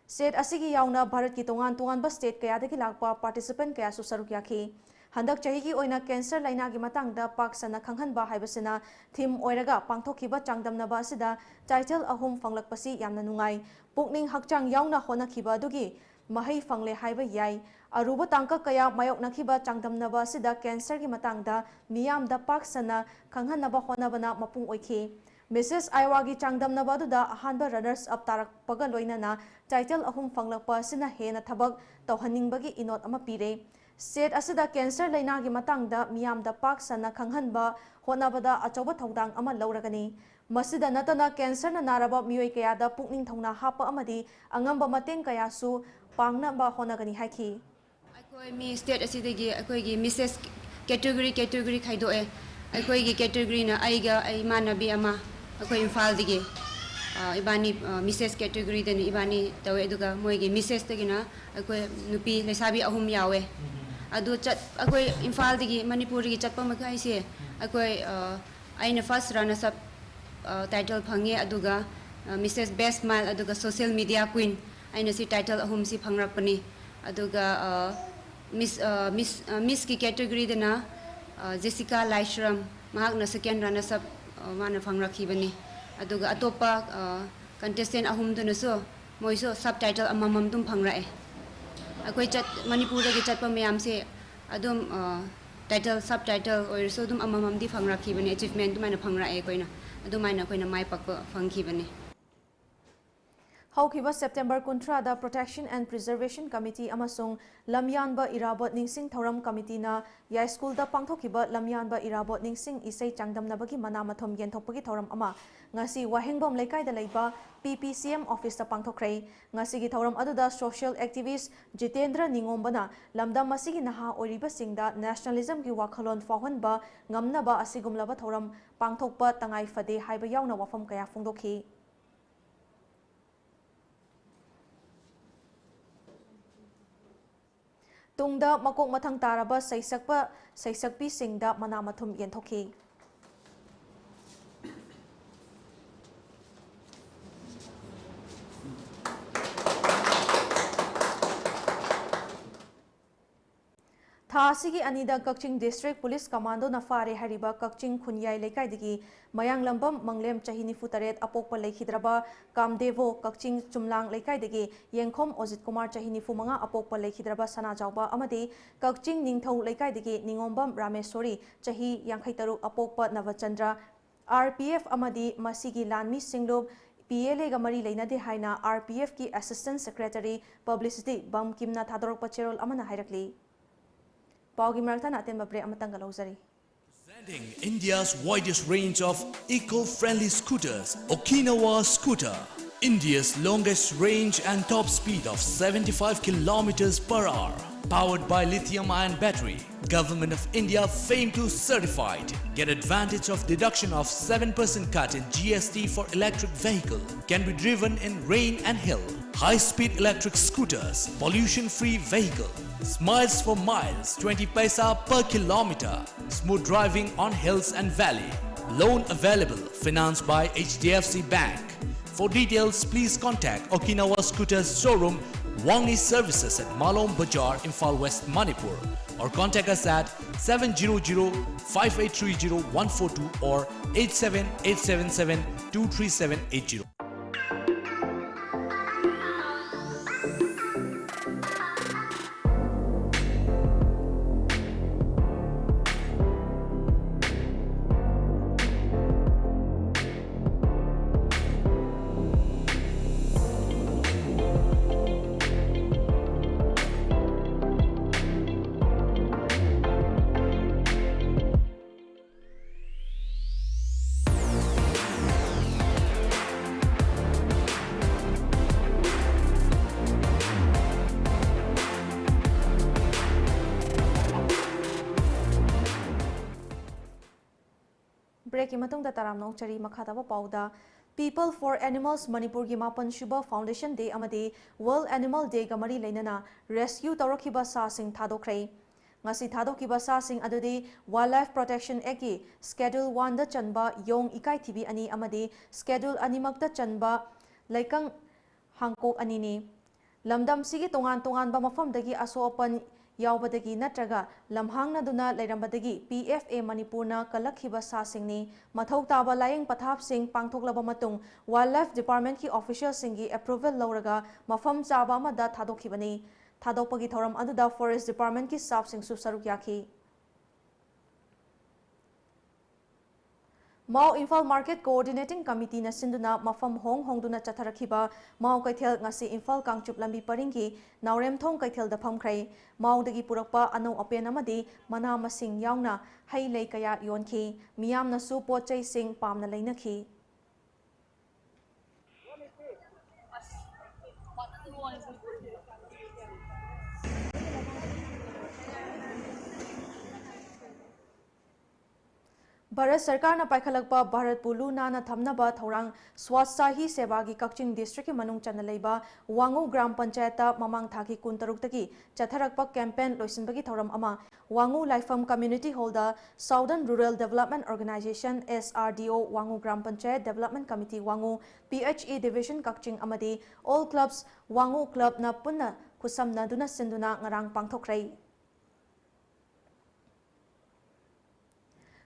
State ꯑꯁꯤꯒꯤ ꯌꯥꯎꯅ ꯚꯥꯔꯠꯀꯤ ꯇꯣꯉꯥꯟ ꯇꯣꯉꯥꯟꯕ state ꯀꯌꯥꯗꯒꯤ ꯂꯥꯛꯄ participant ꯀꯌꯥꯁꯨ ꯁꯔꯨꯛ ꯌꯥꯈꯤ꯫ ꯍꯟꯗꯛ ꯆꯍꯤꯒꯤ ꯑꯣꯏꯅ cancer ꯂꯩꯅꯥꯒꯤ ꯃꯇꯥꯡꯗ ꯄꯥꯛ ꯁꯟꯅ ꯈꯪꯍꯟꯕ ꯍꯥꯏꯕꯁꯤꯅ theme ꯑꯣꯏꯔꯒ ꯄꯥꯡꯊꯣꯛꯈꯤꯕ ꯆꯥꯡꯗꯝꯅꯕ ꯑꯁꯤꯗ title ꯑꯍꯨꯝ ꯐꯪꯂꯛꯄꯁꯤ ꯌꯥꯝꯅ ꯅꯨꯡꯉꯥꯏ꯫ ꯄꯨꯛꯅꯤꯡ ꯍꯛꯆꯥꯡ ꯌꯥꯎꯅ ꯍꯣꯠꯅꯈꯤꯕ ꯑꯗꯨꯒꯤ ꯃꯍꯩ ꯐꯪꯂꯦ ꯍꯥꯏꯕ ꯌꯥꯏ꯫ ꯑꯔꯨꯕ ꯇꯥꯡꯀꯛ ꯀꯌꯥ ꯃꯥꯌꯣꯛꯅꯈꯤꯕ ꯆꯥꯡꯗꯝꯅꯕ ꯑꯁꯤꯗ cancerꯒꯤ ꯃꯇꯥꯡꯗ ꯃꯤꯌꯥꯝꯗ ꯄꯥꯛ ꯁꯟꯅ ꯈꯪꯍꯟꯅꯕ ꯍꯣꯠꯅꯕꯅ ꯃꯄꯨꯡ ꯑꯣꯏꯈꯤ꯫ Missus Iowaꯒꯤ ꯆꯥꯡꯗꯝꯅꯕ ꯑꯗꯨꯗ ꯑꯍꯥꯟꯕ runners up ꯇꯥꯔꯛꯄꯒ ꯂꯣꯏꯅꯅ title ꯑꯍꯨꯝ ꯐꯪꯂꯛꯄ ꯑꯁꯤꯅ ꯍꯦꯟꯅ ꯊꯕꯛ ꯇꯧꯍꯟꯅꯤꯡꯕꯒꯤ ꯏꯅꯣꯠ ꯑꯃ ꯄꯤꯔꯦ꯫ State ꯑꯁꯤꯗ cancer ꯂꯩꯅꯥꯒꯤ ꯃꯇꯥꯡꯗ ꯃꯤꯌꯥꯝꯗ ꯄꯥꯛ ꯁꯟꯅ ꯈꯪꯍꯟꯕ ꯍꯣꯠꯅꯕꯗ ꯑꯆꯧꯕ ꯊꯧꯗꯥꯡ ꯑꯃ ꯂꯧꯔꯒꯅꯤ꯫ ꯃꯁꯤꯗ ꯅꯠꯇꯅ cancerꯅ ꯅꯥꯔꯕ ꯃꯤꯑꯣꯏ ꯀꯌꯥꯗ ꯄꯨꯛꯅꯤꯡ ꯊꯧꯅꯥ ꯍꯥꯞꯄ ꯑꯃꯗꯤ ꯑꯉꯝꯕ ꯃꯇꯦꯡ ꯀꯌꯥꯁꯨ ꯄꯥꯡꯅꯕ ꯍꯣꯠꯅꯒꯅꯤ ꯍꯥꯏꯈꯤ꯫ ꯑꯩꯈꯣꯏ ꯃꯤ state ꯑꯁꯤꯗꯒꯤ ꯑꯩꯈꯣꯏꯒꯤ Missus category category ꯈꯥꯏꯗꯣꯛꯑꯦ꯫ ꯑꯩꯈꯣꯏꯒꯤ categoryꯅ ꯑꯩꯒ ꯑꯩ ꯏꯃꯥꯟꯅꯕꯤ ꯑꯃ, ꯑꯩꯈꯣꯏ ꯏꯝꯐꯥꯜꯗꯒꯤ, ꯑ, ꯏꯕꯥꯅꯤ, ꯑ, Missus categoryꯗꯅ ꯏꯕꯥꯅꯤ ꯇꯧꯋꯦ, ꯑꯗꯨꯒ ꯃꯣꯏꯒꯤ Missesꯇꯒꯤꯅ ꯑꯩꯈꯣꯏ ꯅꯨꯄꯤ ꯂꯩꯁꯥꯕꯤ ꯑꯍꯨꯝ ꯌꯥꯎꯋꯦ꯫ ꯑꯗꯨ ꯆꯠ-, ꯑꯩꯈꯣꯏ ꯏꯝꯐꯥꯜꯗꯒꯤ, ꯃꯅꯤꯄꯨꯔꯗꯒꯤ ꯆꯠꯄ ꯃꯈꯩꯁꯦ ꯑꯩꯈꯣꯏ, ꯑ, ꯑꯩꯅ first runners up, ꯑ, title ꯐꯪꯉꯦ, ꯑꯗꯨꯒ, ꯑ, Missus Best Smile, ꯑꯗꯨꯒ Social Media Queen ꯑꯩꯅ ꯁꯤ title ꯑꯍꯨꯝꯁꯤ ꯐꯪꯂꯛꯄꯅꯤ꯫ ꯑꯗꯨꯒ, ꯑ, Miss, ꯑ, Miss, ꯑ, Missꯀꯤ categoryꯗꯅ, ꯑ, Jessica Laishram, ꯃꯍꯥꯛꯅ second runners up, ꯑ, ꯃꯥꯅ ꯐꯪꯂꯛꯈꯤꯕꯅꯤ꯫ ꯑꯗꯨꯒ ꯑꯇꯣꯞꯄ, ꯑ, contestant ꯑꯍꯨꯝꯗꯨꯅꯁꯨ ꯃꯣꯏꯁꯨ sub title ꯑꯃꯃꯝ ꯑꯗꯨꯝ ꯐꯪꯂꯛꯑꯦ꯫ ꯑꯩꯈꯣꯏ ꯆꯠ-, ꯃꯅꯤꯄꯨꯔꯗꯒꯤ ꯆꯠꯄ ꯃꯌꯥꯝꯁꯦ ꯑꯗꯨꯝ, ꯑ, title, sub title ꯑꯣꯏꯔꯁꯨ ꯑꯗꯨꯝ ꯑꯃꯃꯝꯗꯤ ꯐꯪꯂꯛꯈꯤꯕꯅꯤ, achievement ꯑꯗꯨꯃꯥꯏꯅ ꯐꯪꯂꯛꯑꯦ ꯑꯩꯈꯣꯏꯅ꯫ ꯑꯗꯨꯃꯥꯏꯅ ꯑꯩꯈꯣꯏꯅ ꯃꯥꯏ ꯄꯥꯛꯄ ꯐꯪꯈꯤꯕꯅꯤ꯫ ꯍꯧꯈꯤꯕ September ꯀꯨꯟꯊ꯭ꯔꯥꯗ Protection and Preservation Committee ꯑꯃꯁꯨꯡ ꯂꯝꯌꯥꯟꯕ ꯏꯔꯥꯕꯣꯠ ꯅꯤꯡꯁꯤꯡ ꯊꯧꯔꯝ committeeꯅ ꯌꯥꯏꯁ꯭ꯀꯨꯜꯗ ꯄꯥꯡꯊꯣꯛꯈꯤꯕ ꯂꯝꯌꯥꯟꯕ ꯏꯔꯥꯕꯣꯠ ꯅꯤꯡꯁꯤꯡ ꯏꯁꯩ ꯆꯥꯡꯗꯝꯅꯕꯒꯤ ꯃꯅꯥ ꯃꯊꯨꯝ ꯌꯦꯟꯊꯣꯛꯄꯒꯤ ꯊꯧꯔꯝ ꯑꯃ ꯉꯁꯤ ꯋꯥꯍꯦꯡꯕꯝ ꯂꯩꯀꯥꯏꯗ ꯂꯩꯕ P P C M officeꯇ ꯄꯥꯡꯊꯣꯛꯈ꯭ꯔꯦ꯫ ꯉꯁꯤꯒꯤ ꯊꯧꯔꯝ ꯑꯗꯨꯗ social activist ꯖꯤꯇꯦꯟꯗ꯭ꯔ ꯅꯤꯉꯣꯝꯕꯅ ꯂꯝꯗꯝ ꯑꯁꯤꯒꯤ ꯅꯍꯥ ꯑꯣꯏꯔꯤꯕꯁꯤꯡꯗ nationalismꯒꯤ ꯋꯥꯈꯜꯂꯣꯟ ꯐꯥꯎꯍꯟꯕ ꯉꯝꯅꯕ ꯑꯁꯤꯒꯨꯝꯂꯕ ꯊꯧꯔꯝ ꯄꯥꯡꯊꯣꯛꯄ ꯇꯉꯥꯏ ꯐꯗꯦ ꯍꯥꯏꯕ ꯌꯥꯎꯅ ꯋꯥꯐꯝ ꯀꯌꯥ ꯐꯣꯡꯗꯣꯛꯈꯤ꯫ ꯇꯨꯡꯗ ꯃꯀꯣꯛ ꯃꯊꯪ ꯇꯥꯔꯕ ꯁꯩꯁꯛꯄ ꯁꯩꯁꯛꯄꯤꯁꯤꯡꯗ ꯃꯅꯥ ꯃꯊꯨꯝ ꯌꯦꯟꯊꯣꯛꯈꯤ꯫ ꯊꯥ ꯑꯁꯤꯒꯤ ꯑꯅꯤꯗ ꯀꯛꯆꯤꯡ District Police Commandoꯅ ꯐꯥꯔꯦ ꯍꯥꯏꯔꯤꯕ ꯀꯛꯆꯤꯡ ꯈꯨꯟꯌꯥꯏ ꯂꯩꯀꯥꯏꯗꯒꯤ ꯃꯌꯥꯡꯂꯝꯕꯝ ꯃꯪꯂꯦꯝ, ꯆꯍꯤ ꯅꯤꯐꯨ ꯇꯔꯦꯠ, ꯑꯄꯣꯛꯄ ꯂꯩꯈꯤꯗ꯭ꯔꯕ ꯀꯥꯝꯗꯦꯕꯣ, ꯀꯛꯆꯤꯡ ꯆꯨꯝꯂꯥꯡ ꯂꯩꯀꯥꯏꯗꯒꯤ ꯌꯦꯡꯈꯣꯝ ꯑꯣꯖꯤꯠ ꯀꯨꯃꯥꯔ, ꯆꯍꯤ ꯅꯤꯐꯨ ꯃꯉꯥ, ꯑꯄꯣꯛꯄ ꯂꯩꯈꯤꯗ꯭ꯔꯕ ꯁꯅꯥꯖꯥꯎꯕ ꯑꯃꯗꯤ ꯀꯛꯆꯤꯡ ꯅꯤꯡꯊꯧ ꯂꯩꯀꯥꯏꯗꯒꯤ ꯅꯤꯉꯣꯝꯕꯝ ꯔꯥꯃꯦꯁꯣꯔꯤ, ꯆꯍꯤ ꯌꯥꯡꯈꯩ ꯇꯔꯨꯛ, ꯑꯄꯣꯛꯄ ꯅꯕꯆꯟꯗ꯭ꯔ, RPF ꯑꯃꯗꯤ ꯃꯁꯤꯒꯤ ꯂꯥꯟꯃꯤ ꯁꯤꯡꯂꯨꯞ PLAꯒ ꯃꯔꯤ ꯂꯩꯅꯗꯦ ꯍꯥꯏꯅ RPFꯀꯤ Assistant Secretary Publicity ꯕꯝꯀꯤꯝꯅ ꯊꯥꯗꯣꯔꯛꯄ ꯆꯦꯔꯣꯜ ꯑꯃꯅ ꯍꯥꯏꯔꯛꯂꯤ꯫ ꯄꯥꯎꯒꯤ ꯃꯔꯛ ꯊꯠꯅ ꯑꯇꯦꯟꯕ break ꯑꯃꯇꯪꯒ ꯂꯧꯖꯔꯤ꯫ Presenting India's widest range of eco-friendly scooters, Okinawa Scooter. India's longest range and top speed of seventy-five kilometers per hour. Powered by lithium-ion battery. Government of India famed to certified. Get advantage of deduction of seven percent cut in GST for electric vehicle. Can be driven in rain and hill. High-speed electric scooters, pollution-free vehicle. Smiles for miles, twenty paisa per kilometer. Smooth driving on hills and valley. Loan available, financed by HDFC Bank. For details, please contact Okinawa Scooters showroom, Wang E Services at Malom Bazar, Imphal West, Manipur, or contact us at seven zero zero five eight three zero one four two or eight seven eight seven seven two three seven eight zero. Breakꯀꯤ ꯃꯇꯨꯡꯗ ꯇꯔꯥꯝꯅ ꯑꯣꯛꯆꯔꯤ꯫ ꯃꯈꯥ ꯇꯥꯕ ꯄꯥꯎꯗ, People for Animals ꯃꯅꯤꯄꯨꯔꯒꯤ ꯃꯥꯄꯟ ꯁꯨꯕ Foundation Day ꯑꯃꯗꯤ World Animal Dayꯒ ꯃꯔꯤ ꯂꯩꯅꯅ rescue ꯇꯧꯔꯛꯈꯤꯕ ꯁꯥꯁꯤꯡ ꯊꯥꯗꯣꯛꯈ꯭ꯔꯦ꯫ ꯉꯁꯤ ꯊꯥꯗꯣꯛꯈꯤꯕ ꯁꯥꯁꯤꯡ ꯑꯗꯨꯗꯤ Wildlife Protection Actꯀꯤ Schedule Oneꯗ ꯆꯟꯕ ꯌꯣꯡ ꯏꯀꯥꯏꯊꯤꯕꯤ ꯑꯅꯤ ꯑꯃꯗꯤ Schedule ꯑꯅꯤꯃꯛꯇ ꯆꯟꯕ ꯂꯩꯀꯪ ꯍꯥꯡꯀꯣꯛ ꯑꯅꯤꯅꯤ꯫ ꯂꯝꯗꯝꯁꯤꯒꯤ ꯇꯣꯉꯥꯟ ꯇꯣꯉꯥꯟꯕ ꯃꯐꯝꯗꯒꯤ ꯑꯁꯣꯛ ꯑꯄꯟ ꯌꯥꯎꯕꯗꯒꯤ ꯅꯠꯇ꯭ꯔꯒ ꯂꯝꯍꯥꯡꯅꯗꯨꯅ ꯂꯩꯔꯝꯕꯗꯒꯤ P F A ꯃꯅꯤꯄꯨꯔꯅ ꯀꯜꯂꯛꯈꯤꯕ ꯁꯥꯁꯤꯡꯅꯤ꯫ ꯃꯊꯧ ꯇꯥꯕ ꯂꯥꯌꯦꯡ ꯄꯊꯥꯞꯁꯤꯡ ꯄꯥꯡꯊꯣꯛꯂꯕ ꯃꯇꯨꯡ Wildlife Departmentꯀꯤ officialꯁꯤꯡꯒꯤ approval ꯂꯧꯔꯒ ꯃꯐꯝ ꯆꯥꯕ ꯑꯃꯗ ꯊꯥꯗꯣꯛꯈꯤꯕꯅꯤ꯫ ꯊꯥꯗꯣꯛꯄꯒꯤ ꯊꯧꯔꯝ ꯑꯗꯨꯗ Forest Departmentꯀꯤ staffꯁꯤꯡꯁꯨ ꯁꯔꯨꯛ ꯌꯥꯈꯤ꯫ ꯃꯥꯎ ꯏꯝꯐꯥꯜ Market Coordinating Committeeꯅ ꯁꯤꯟꯗꯨꯅ ꯃꯐꯝ ꯍꯣꯡ ꯍꯣꯡꯗꯨꯅ ꯆꯠꯊꯔꯛꯈꯤꯕ ꯃꯥꯎ ꯀꯩꯊꯦꯜ ꯉꯁꯤ ꯏꯝꯐꯥꯜ ꯀꯥꯡꯆꯨꯞ ꯂꯝꯕꯤ ꯄꯔꯤꯡꯒꯤ ꯅꯥꯎꯔꯦꯝꯊꯣꯡ ꯀꯩꯊꯦꯜꯗ ꯐꯝꯈ꯭ꯔꯦ꯫ ꯃꯥꯎꯗꯒꯤ ꯄꯨꯔꯛꯄ ꯑꯅꯧ ꯑꯄꯦꯟ ꯑꯃꯗꯤ ꯃꯅꯥ ꯃꯁꯤꯡ ꯌꯥꯎꯅ ꯍꯩ ꯂꯩ ꯀꯌꯥ ꯌꯣꯟꯈꯤ꯫ ꯃꯤꯌꯥꯝꯅꯁꯨ ꯄꯣꯠ ꯆꯩꯁꯤꯡ ꯄꯥꯝꯅ ꯂꯩꯅꯈꯤ꯫ ꯚꯥꯔꯠ ꯁꯔꯀꯥꯔꯅ ꯄꯥꯏꯈꯠꯂꯛꯄ ꯚꯥꯔꯠꯄꯨ ꯂꯨ ꯅꯥꯟꯅ ꯊꯝꯅꯕ ꯊꯧꯔꯥꯡ Swachhta Hi Sevaꯒꯤ ꯀꯛꯆꯤꯡ districtꯀꯤ ꯃꯅꯨꯡ ꯆꯟꯅ ꯂꯩꯕ ꯋꯥꯉꯨ ꯒ꯭ꯔꯥꯝ ꯄꯟꯆꯥꯌꯠꯇ ꯃꯃꯥꯡ ꯊꯥꯒꯤ ꯀꯨꯟꯇꯔꯨꯛꯇꯒꯤ ꯆꯠꯊꯔꯛꯄ campaign ꯂꯣꯏꯁꯤꯟꯕꯒꯤ ꯊꯧꯔꯝ ꯑꯃ ꯋꯥꯉꯨ ꯂꯥꯏꯐꯝ Community Hallꯗ Southern Rural Development Organisation, S R D O, ꯋꯥꯉꯨ ꯒ꯭ꯔꯥꯝ ꯄꯟꯆꯥꯌꯠ Development Committee ꯋꯥꯉꯨ, P H E Division ꯀꯛꯆꯤꯡ ꯑꯃꯗꯤ All Clubs ꯋꯥꯉꯨ Clubꯅ ꯄꯨꯟꯅ ꯈꯨꯠꯁꯝꯅꯗꯨꯅ ꯁꯤꯟꯗꯨꯅ ꯉꯔꯥꯡ ꯄꯥꯡꯊꯣꯛꯈ꯭ꯔꯦ꯫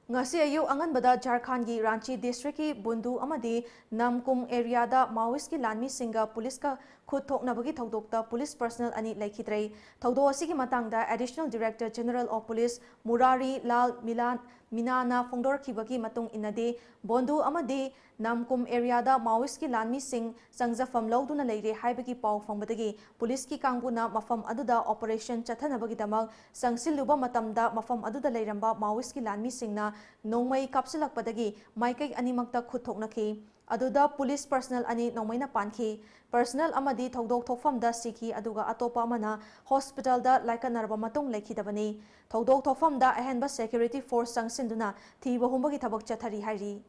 ꯉꯁꯤ ꯑꯌꯨꯛ ꯑꯉꯟꯕꯗ ꯖꯥꯔꯈꯟꯗꯒꯤ ꯔꯥꯟꯆꯤ districtꯀꯤ ꯕꯨꯟꯗꯨ ꯑꯃꯗꯤ ꯅꯝꯀꯨꯝ areaꯗ Maoistꯀꯤ ꯂꯥꯟꯃꯤꯁꯤꯡꯒ ꯄꯨꯂꯤꯁꯀ ꯈꯨꯠ ꯊꯣꯛꯅꯕꯒꯤ ꯊꯧꯗꯣꯛꯇ ꯄꯨꯂꯤꯁ personnel ꯑꯅꯤ ꯂꯩꯈꯤꯗ꯭ꯔꯦ꯫ ꯊꯧꯗꯣꯛ ꯑꯁꯤꯒꯤ ꯃꯇꯥꯡꯗ Additional Director General of Police Murari Lal Milan ꯃꯤꯅꯥꯅ ꯐꯣꯡꯗꯣꯔꯛꯈꯤꯕꯒꯤ ꯃꯇꯨꯡ ꯏꯟꯅꯗꯤ, ꯕꯣꯟꯗꯨ ꯑꯃꯗꯤ ꯅꯝꯀꯨꯝ areaꯗ Maoistꯀꯤ ꯂꯥꯟꯃꯤꯁꯤꯡ ꯆꯪꯖꯐꯝ ꯂꯧꯗꯨꯅ ꯂꯩꯔꯦ ꯍꯥꯏꯕꯒꯤ ꯄꯥꯎ ꯐꯪꯕꯗꯒꯤ ꯄꯨꯂꯤꯁꯀꯤ ꯀꯥꯡꯕꯨꯅ ꯃꯐꯝ ꯑꯗꯨꯗ operation ꯆꯠꯊꯅꯕꯒꯤꯗꯃꯛ ꯆꯪꯁꯤꯜꯂꯨꯕ ꯃꯇꯝꯗ, ꯃꯐꯝ ꯑꯗꯨꯗ ꯂꯩꯔꯝꯕ Maoistꯀꯤ ꯂꯥꯟꯃꯤꯁꯤꯡꯅ ꯅꯣꯡꯃꯩ ꯀꯥꯞꯁꯤꯜꯂꯛꯄꯗꯒꯤ ꯃꯥꯏꯀꯩ ꯑꯅꯤꯃꯛꯇ ꯈꯨꯠ ꯊꯣꯛꯅꯈꯤ꯫ ꯑꯗꯨꯗ ꯄꯨꯂꯤꯁ personnel ꯑꯅꯤ ꯅꯣꯡꯃꯩꯅ ꯄꯥꯟꯈꯤ꯫ Personnel ꯑꯃꯗꯤ ꯊꯧꯗꯣꯛ ꯊꯣꯛꯐꯝꯗ ꯁꯤꯈꯤ, ꯑꯗꯨꯒ ꯑꯇꯣꯞꯄ ꯑꯃꯅ hospitalꯗ ꯂꯥꯏꯀꯠꯅꯔꯕ ꯃꯇꯨꯡ ꯂꯩꯈꯤꯗꯕꯅꯤ꯫ ꯊꯧꯗꯣꯛ ꯊꯣꯛꯐꯝꯗ ꯑꯍꯦꯟꯕ security force ꯆꯪꯁꯤꯟꯗꯨꯅ ꯊꯤꯕ ꯍꯨꯝꯕꯒꯤ ꯊꯕꯛ ꯆꯠꯊꯔꯤ ꯍꯥꯏꯔꯤ꯫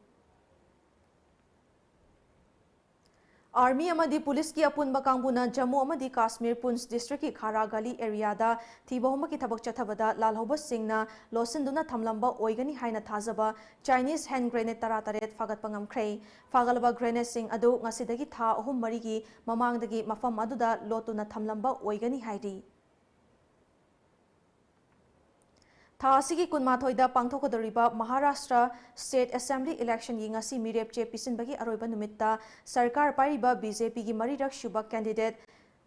Army ꯑꯃꯗꯤ ꯄꯨꯂꯤꯁꯀꯤ ꯑꯄꯨꯟꯕ ꯀꯥꯡꯕꯨꯅ ꯖꯝꯃꯨ ꯑꯃꯗꯤ ꯀꯥꯁꯃꯤꯔ ꯄꯨꯟꯆ districtꯀꯤ ꯈꯥꯔꯥ ꯒꯂꯤ areaꯗ ꯊꯤꯕ ꯍꯨꯝꯕꯒꯤ ꯊꯕꯛ ꯆꯠꯊꯕꯗ ꯂꯥꯜꯍꯧꯕꯁꯤꯡꯅ ꯂꯣꯠꯁꯤꯟꯗꯨꯅ ꯊꯝꯂꯝꯕ ꯑꯣꯏꯒꯅꯤ ꯍꯥꯏꯅ ꯊꯥꯖꯕ Chinese hand grenade ꯇꯔꯥꯇꯔꯦꯠ ꯐꯥꯒꯠꯄ ꯉꯝꯈ꯭ꯔꯦ꯫ ꯐꯥꯒꯠꯂꯕ grenadeꯁꯤꯡ ꯑꯗꯨ ꯉꯁꯤꯗꯒꯤ ꯊꯥ ꯑꯍꯨꯝ ꯃꯔꯤꯒꯤ ꯃꯃꯥꯡꯗꯒꯤ ꯃꯐꯝ ꯑꯗꯨꯗ ꯂꯣꯠꯇꯨꯅ ꯊꯝꯂꯝꯕ ꯑꯣꯏꯒꯅꯤ ꯍꯥꯏꯔꯤ꯫ ꯊꯥ ꯑꯁꯤꯒꯤ ꯀꯨꯟꯃꯥꯊꯣꯏꯗ ꯄꯥꯡꯊꯣꯛꯀꯗꯧꯔꯤꯕ ꯃꯍꯥꯔꯥꯁꯇ꯭ꯔ State Assembly election ꯒꯤ ꯉꯁꯤ ꯃꯤꯔꯦꯞ ꯆꯦ ꯄꯤꯁꯤꯟꯕꯒꯤ ꯑꯔꯣꯏꯕ ꯅꯨꯃꯤꯠꯇ ꯁꯔꯀꯥꯔ ꯄꯥꯏꯔꯤꯕ B J P ꯒꯤ ꯃꯔꯤꯔꯛ ꯁꯨꯕ candidate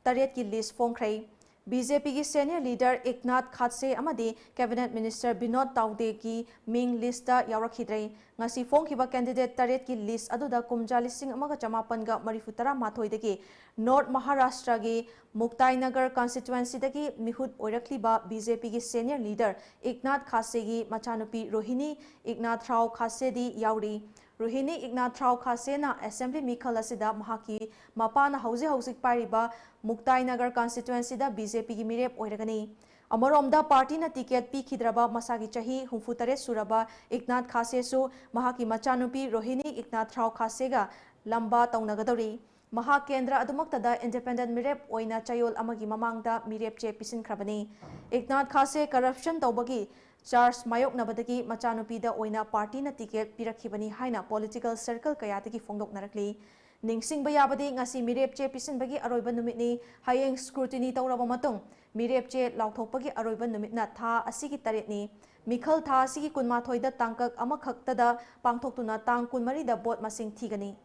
ꯇꯔꯦꯠꯀꯤ list ꯐꯣꯡꯈ꯭ꯔꯦ꯫ B J P ꯒꯤ senior leader ꯏꯛꯅꯥꯊ ꯈꯥꯠꯁꯦ ꯑꯃꯗꯤ Cabinet Minister ꯕꯤꯅꯣꯗ ꯇꯥꯎꯗꯦꯒꯤ ꯃꯤꯡ list ꯇ ꯌꯥꯎꯔꯛꯈꯤꯗ꯭ꯔꯦ꯫ ꯉꯁꯤ ꯐꯣꯡꯈꯤꯕ candidate ꯇꯔꯦꯠꯀꯤ list ꯑꯗꯨꯗ ꯀꯨꯝꯖꯥ ꯂꯤꯁꯤꯡ ꯑꯃꯒ ꯆꯃꯥꯄꯟꯒ ꯃꯔꯤꯐꯨ ꯇꯔꯥ ꯃꯥꯊꯣꯏꯗꯒꯤ North ꯃꯍꯥꯔꯥꯁꯇ꯭ꯔꯒꯤ ꯃꯨꯛꯇꯥꯏꯅꯒꯔ constituency ꯗꯒꯤ ꯃꯤꯍꯨꯠ ꯑꯣꯏꯔꯛꯂꯤꯕ B J P ꯒꯤ senior leader ꯏꯛꯅꯥꯊ ꯈꯥꯠꯁꯦꯒꯤ ꯃꯆꯥꯅꯨꯄꯤ ꯔꯣꯍꯤꯅꯤ ꯏꯛꯅꯥꯊꯔꯥꯎ ꯈꯥꯠꯁꯦꯗꯤ ꯌꯥꯎꯔꯤ꯫ ꯔꯣꯍꯤꯅꯤ ꯏꯛꯅꯥꯊꯔꯥꯎ ꯈꯥꯠꯁꯦꯅ assembly ꯃꯤꯈꯜ ꯑꯁꯤꯗ ꯃꯍꯥꯛꯀꯤ ꯃꯄꯥꯅ ꯍꯧꯖꯤꯛ ꯍꯧꯖꯤꯛ ꯄꯥꯏꯔꯤꯕ ꯃꯨꯛꯇꯥꯏꯅꯒꯔ constituency ꯗ B J P ꯒꯤ ꯃꯤꯔꯦꯞ ꯑꯣꯏꯔꯒꯅꯤ꯫ ꯑꯃꯔꯣꯝꯗ, party ꯅ ticket ꯄꯤꯈꯤꯗ꯭ꯔꯕ ꯃꯁꯥꯒꯤ ꯆꯍꯤ ꯍꯨꯝꯐꯨ ꯇꯔꯦꯠ ꯁꯨꯔꯕ ꯏꯛꯅꯥꯊ ꯈꯥꯠꯁꯦꯁꯨ ꯃꯍꯥꯛꯀꯤ ꯃꯆꯥꯅꯨꯄꯤ ꯔꯣꯍꯤꯅꯤ ꯏꯛꯅꯥꯊꯔꯥꯎ ꯈꯥꯠꯁꯦꯒ ꯂꯝꯕꯥ ꯇꯧꯅꯒꯗꯧꯔꯤ꯫ ꯃꯍꯥꯛ ꯀꯦꯟꯗ꯭ꯔ ꯑꯗꯨꯃꯛꯇꯗ independent ꯃꯤꯔꯦꯞ ꯑꯣꯏꯅ ꯆꯌꯣꯜ ꯑꯃꯒꯤ ꯃꯃꯥꯡꯗ ꯃꯤꯔꯦꯞ ꯆꯦ ꯄꯤꯁꯤꯟꯈ꯭ꯔꯕꯅꯤ꯫ ꯏꯛꯅꯥꯊ ꯈꯥꯠꯁꯦ corruption ꯇꯧꯕꯒꯤ charge ꯃꯥꯌꯣꯛꯅꯕꯗꯒꯤ ꯃꯆꯥꯅꯨꯄꯤꯗ ꯑꯣꯏꯅ party ꯅ ticket ꯄꯤꯔꯛꯈꯤꯕꯅꯤ ꯍꯥꯏꯅ political circle ꯀꯌꯥꯗꯒꯤ ꯐꯣꯡꯗꯣꯛꯅꯔꯛꯂꯤ꯫ ꯅꯤꯡꯁꯤꯡꯕ ꯌꯥꯕꯗꯤ, ꯉꯁꯤ ꯃꯤꯔꯦꯞ ꯆꯦ ꯄꯤꯁꯤꯟꯕꯒꯤ ꯑꯔꯣꯏꯕ ꯅꯨꯃꯤꯠꯅꯤ꯫ ꯍꯌꯦꯡ scrutiny ꯇꯧꯔꯕ ꯃꯇꯨꯡ, ꯃꯤꯔꯦꯞ ꯆꯦ ꯂꯥꯎꯊꯣꯛꯄꯒꯤ ꯑꯔꯣꯏꯕ ꯅꯨꯃꯤꯠꯅ ꯊꯥ ꯑꯁꯤꯒꯤ ꯇꯔꯦꯠꯅꯤ꯫ ꯃꯤꯈꯜ ꯊꯥ ꯑꯁꯤꯒꯤ ꯀꯨꯟꯃꯥꯊꯣꯏꯗ ꯇꯥꯡꯀꯛ ꯑꯃꯈꯛꯇꯗ ꯄꯥꯡꯊꯣꯛꯇꯨꯅ ꯇꯥꯡ ꯀꯨꯟꯃꯔꯤꯗ vote ꯃꯁꯤꯡ ꯊꯤꯒꯅꯤ꯫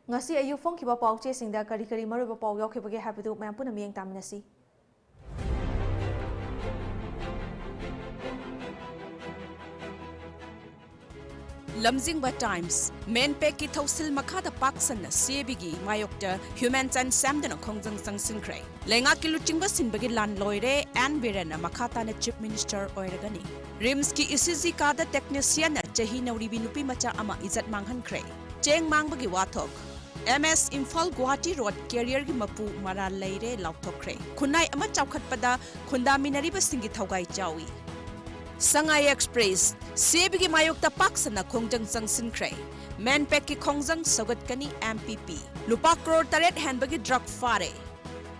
ꯉꯁꯤ ꯑꯌꯨꯛ ꯐꯣꯡꯈꯤꯕ ꯄꯥꯎꯆꯦꯁꯤꯡꯗ ꯀꯔꯤ ꯀꯔꯤ ꯃꯔꯨꯑꯣꯏꯕ ꯄꯥꯎ ꯌꯥꯎꯈꯤꯕꯒꯦ ꯍꯥꯏꯕꯗꯨ ꯃꯌꯥꯝ ꯄꯨꯟꯅ ꯃꯤꯠꯌꯦꯡ ꯇꯥꯃꯤꯟꯅꯁꯤ꯫ ꯂꯝꯖꯤꯡꯕ Times, ꯃꯦꯟꯄꯦꯛꯀꯤ ꯊꯧꯁꯤꯜ ꯃꯈꯥꯗ ꯄꯥꯛ ꯁꯟꯅ C A B ꯒꯤ ꯃꯥꯌꯣꯛꯇ human chain ꯁꯦꯝꯗꯨꯅ ꯈꯣꯡꯖꯪ ꯆꯪꯁꯤꯟꯈ꯭ꯔꯦ꯫ ꯂꯩꯉꯥꯛꯀꯤ ꯂꯨꯆꯤꯡꯕ ꯁꯤꯟꯕꯒꯤ ꯂꯥꯟ ꯂꯣꯏꯔꯦ, N ꯕꯤꯔꯦꯟꯅ ꯃꯈꯥ ꯇꯥꯅ Chief Minister ꯑꯣꯏꯔꯒꯅꯤ꯫ RIMSꯀꯤ E C G ꯀꯥꯗ technicianꯅ ꯆꯍꯤ ꯅꯧꯔꯤꯕꯤ ꯅꯨꯄꯤ ꯃꯆꯥ ꯑꯃ ꯏꯖꯠ ꯃꯥꯡꯍꯟꯈ꯭ꯔꯦ꯫ ꯆꯦꯡ ꯃꯥꯡꯕꯒꯤ ꯋꯥꯊꯣꯛ꯫ M S Imphal Guwahati road carrierꯒꯤ ꯃꯄꯨ ꯃꯔꯥꯜ ꯂꯩꯔꯦ ꯂꯥꯎꯊꯣꯛꯈ꯭ꯔꯦ꯫ ꯈꯨꯟꯅꯥꯏ ꯑꯃ ꯆꯥꯎꯈꯠꯄꯗ ꯈꯨꯟꯗꯥꯃꯤꯟꯅꯔꯤꯕꯁꯤꯡꯒꯤ ꯊꯧꯒꯥꯏ ꯆꯥꯎꯏ꯫ ꯁꯉꯥꯏ Express, C A Bꯒꯤ ꯃꯥꯌꯣꯛꯇ ꯄꯥꯛ ꯁꯟꯅ ꯈꯣꯡꯖꯪ ꯆꯪꯁꯤꯟꯈ꯭ꯔꯦ꯫ ꯃꯦꯟꯄꯦꯛꯀꯤ ꯈꯣꯡꯖꯪ ꯁꯧꯒꯠꯀꯅꯤ M P P꯫ ꯂꯨꯄꯥ ꯀ꯭ꯔꯣꯔ ꯇꯔꯦꯠ ꯍꯦꯟꯕꯒꯤ drug ꯐꯥꯔꯦ꯫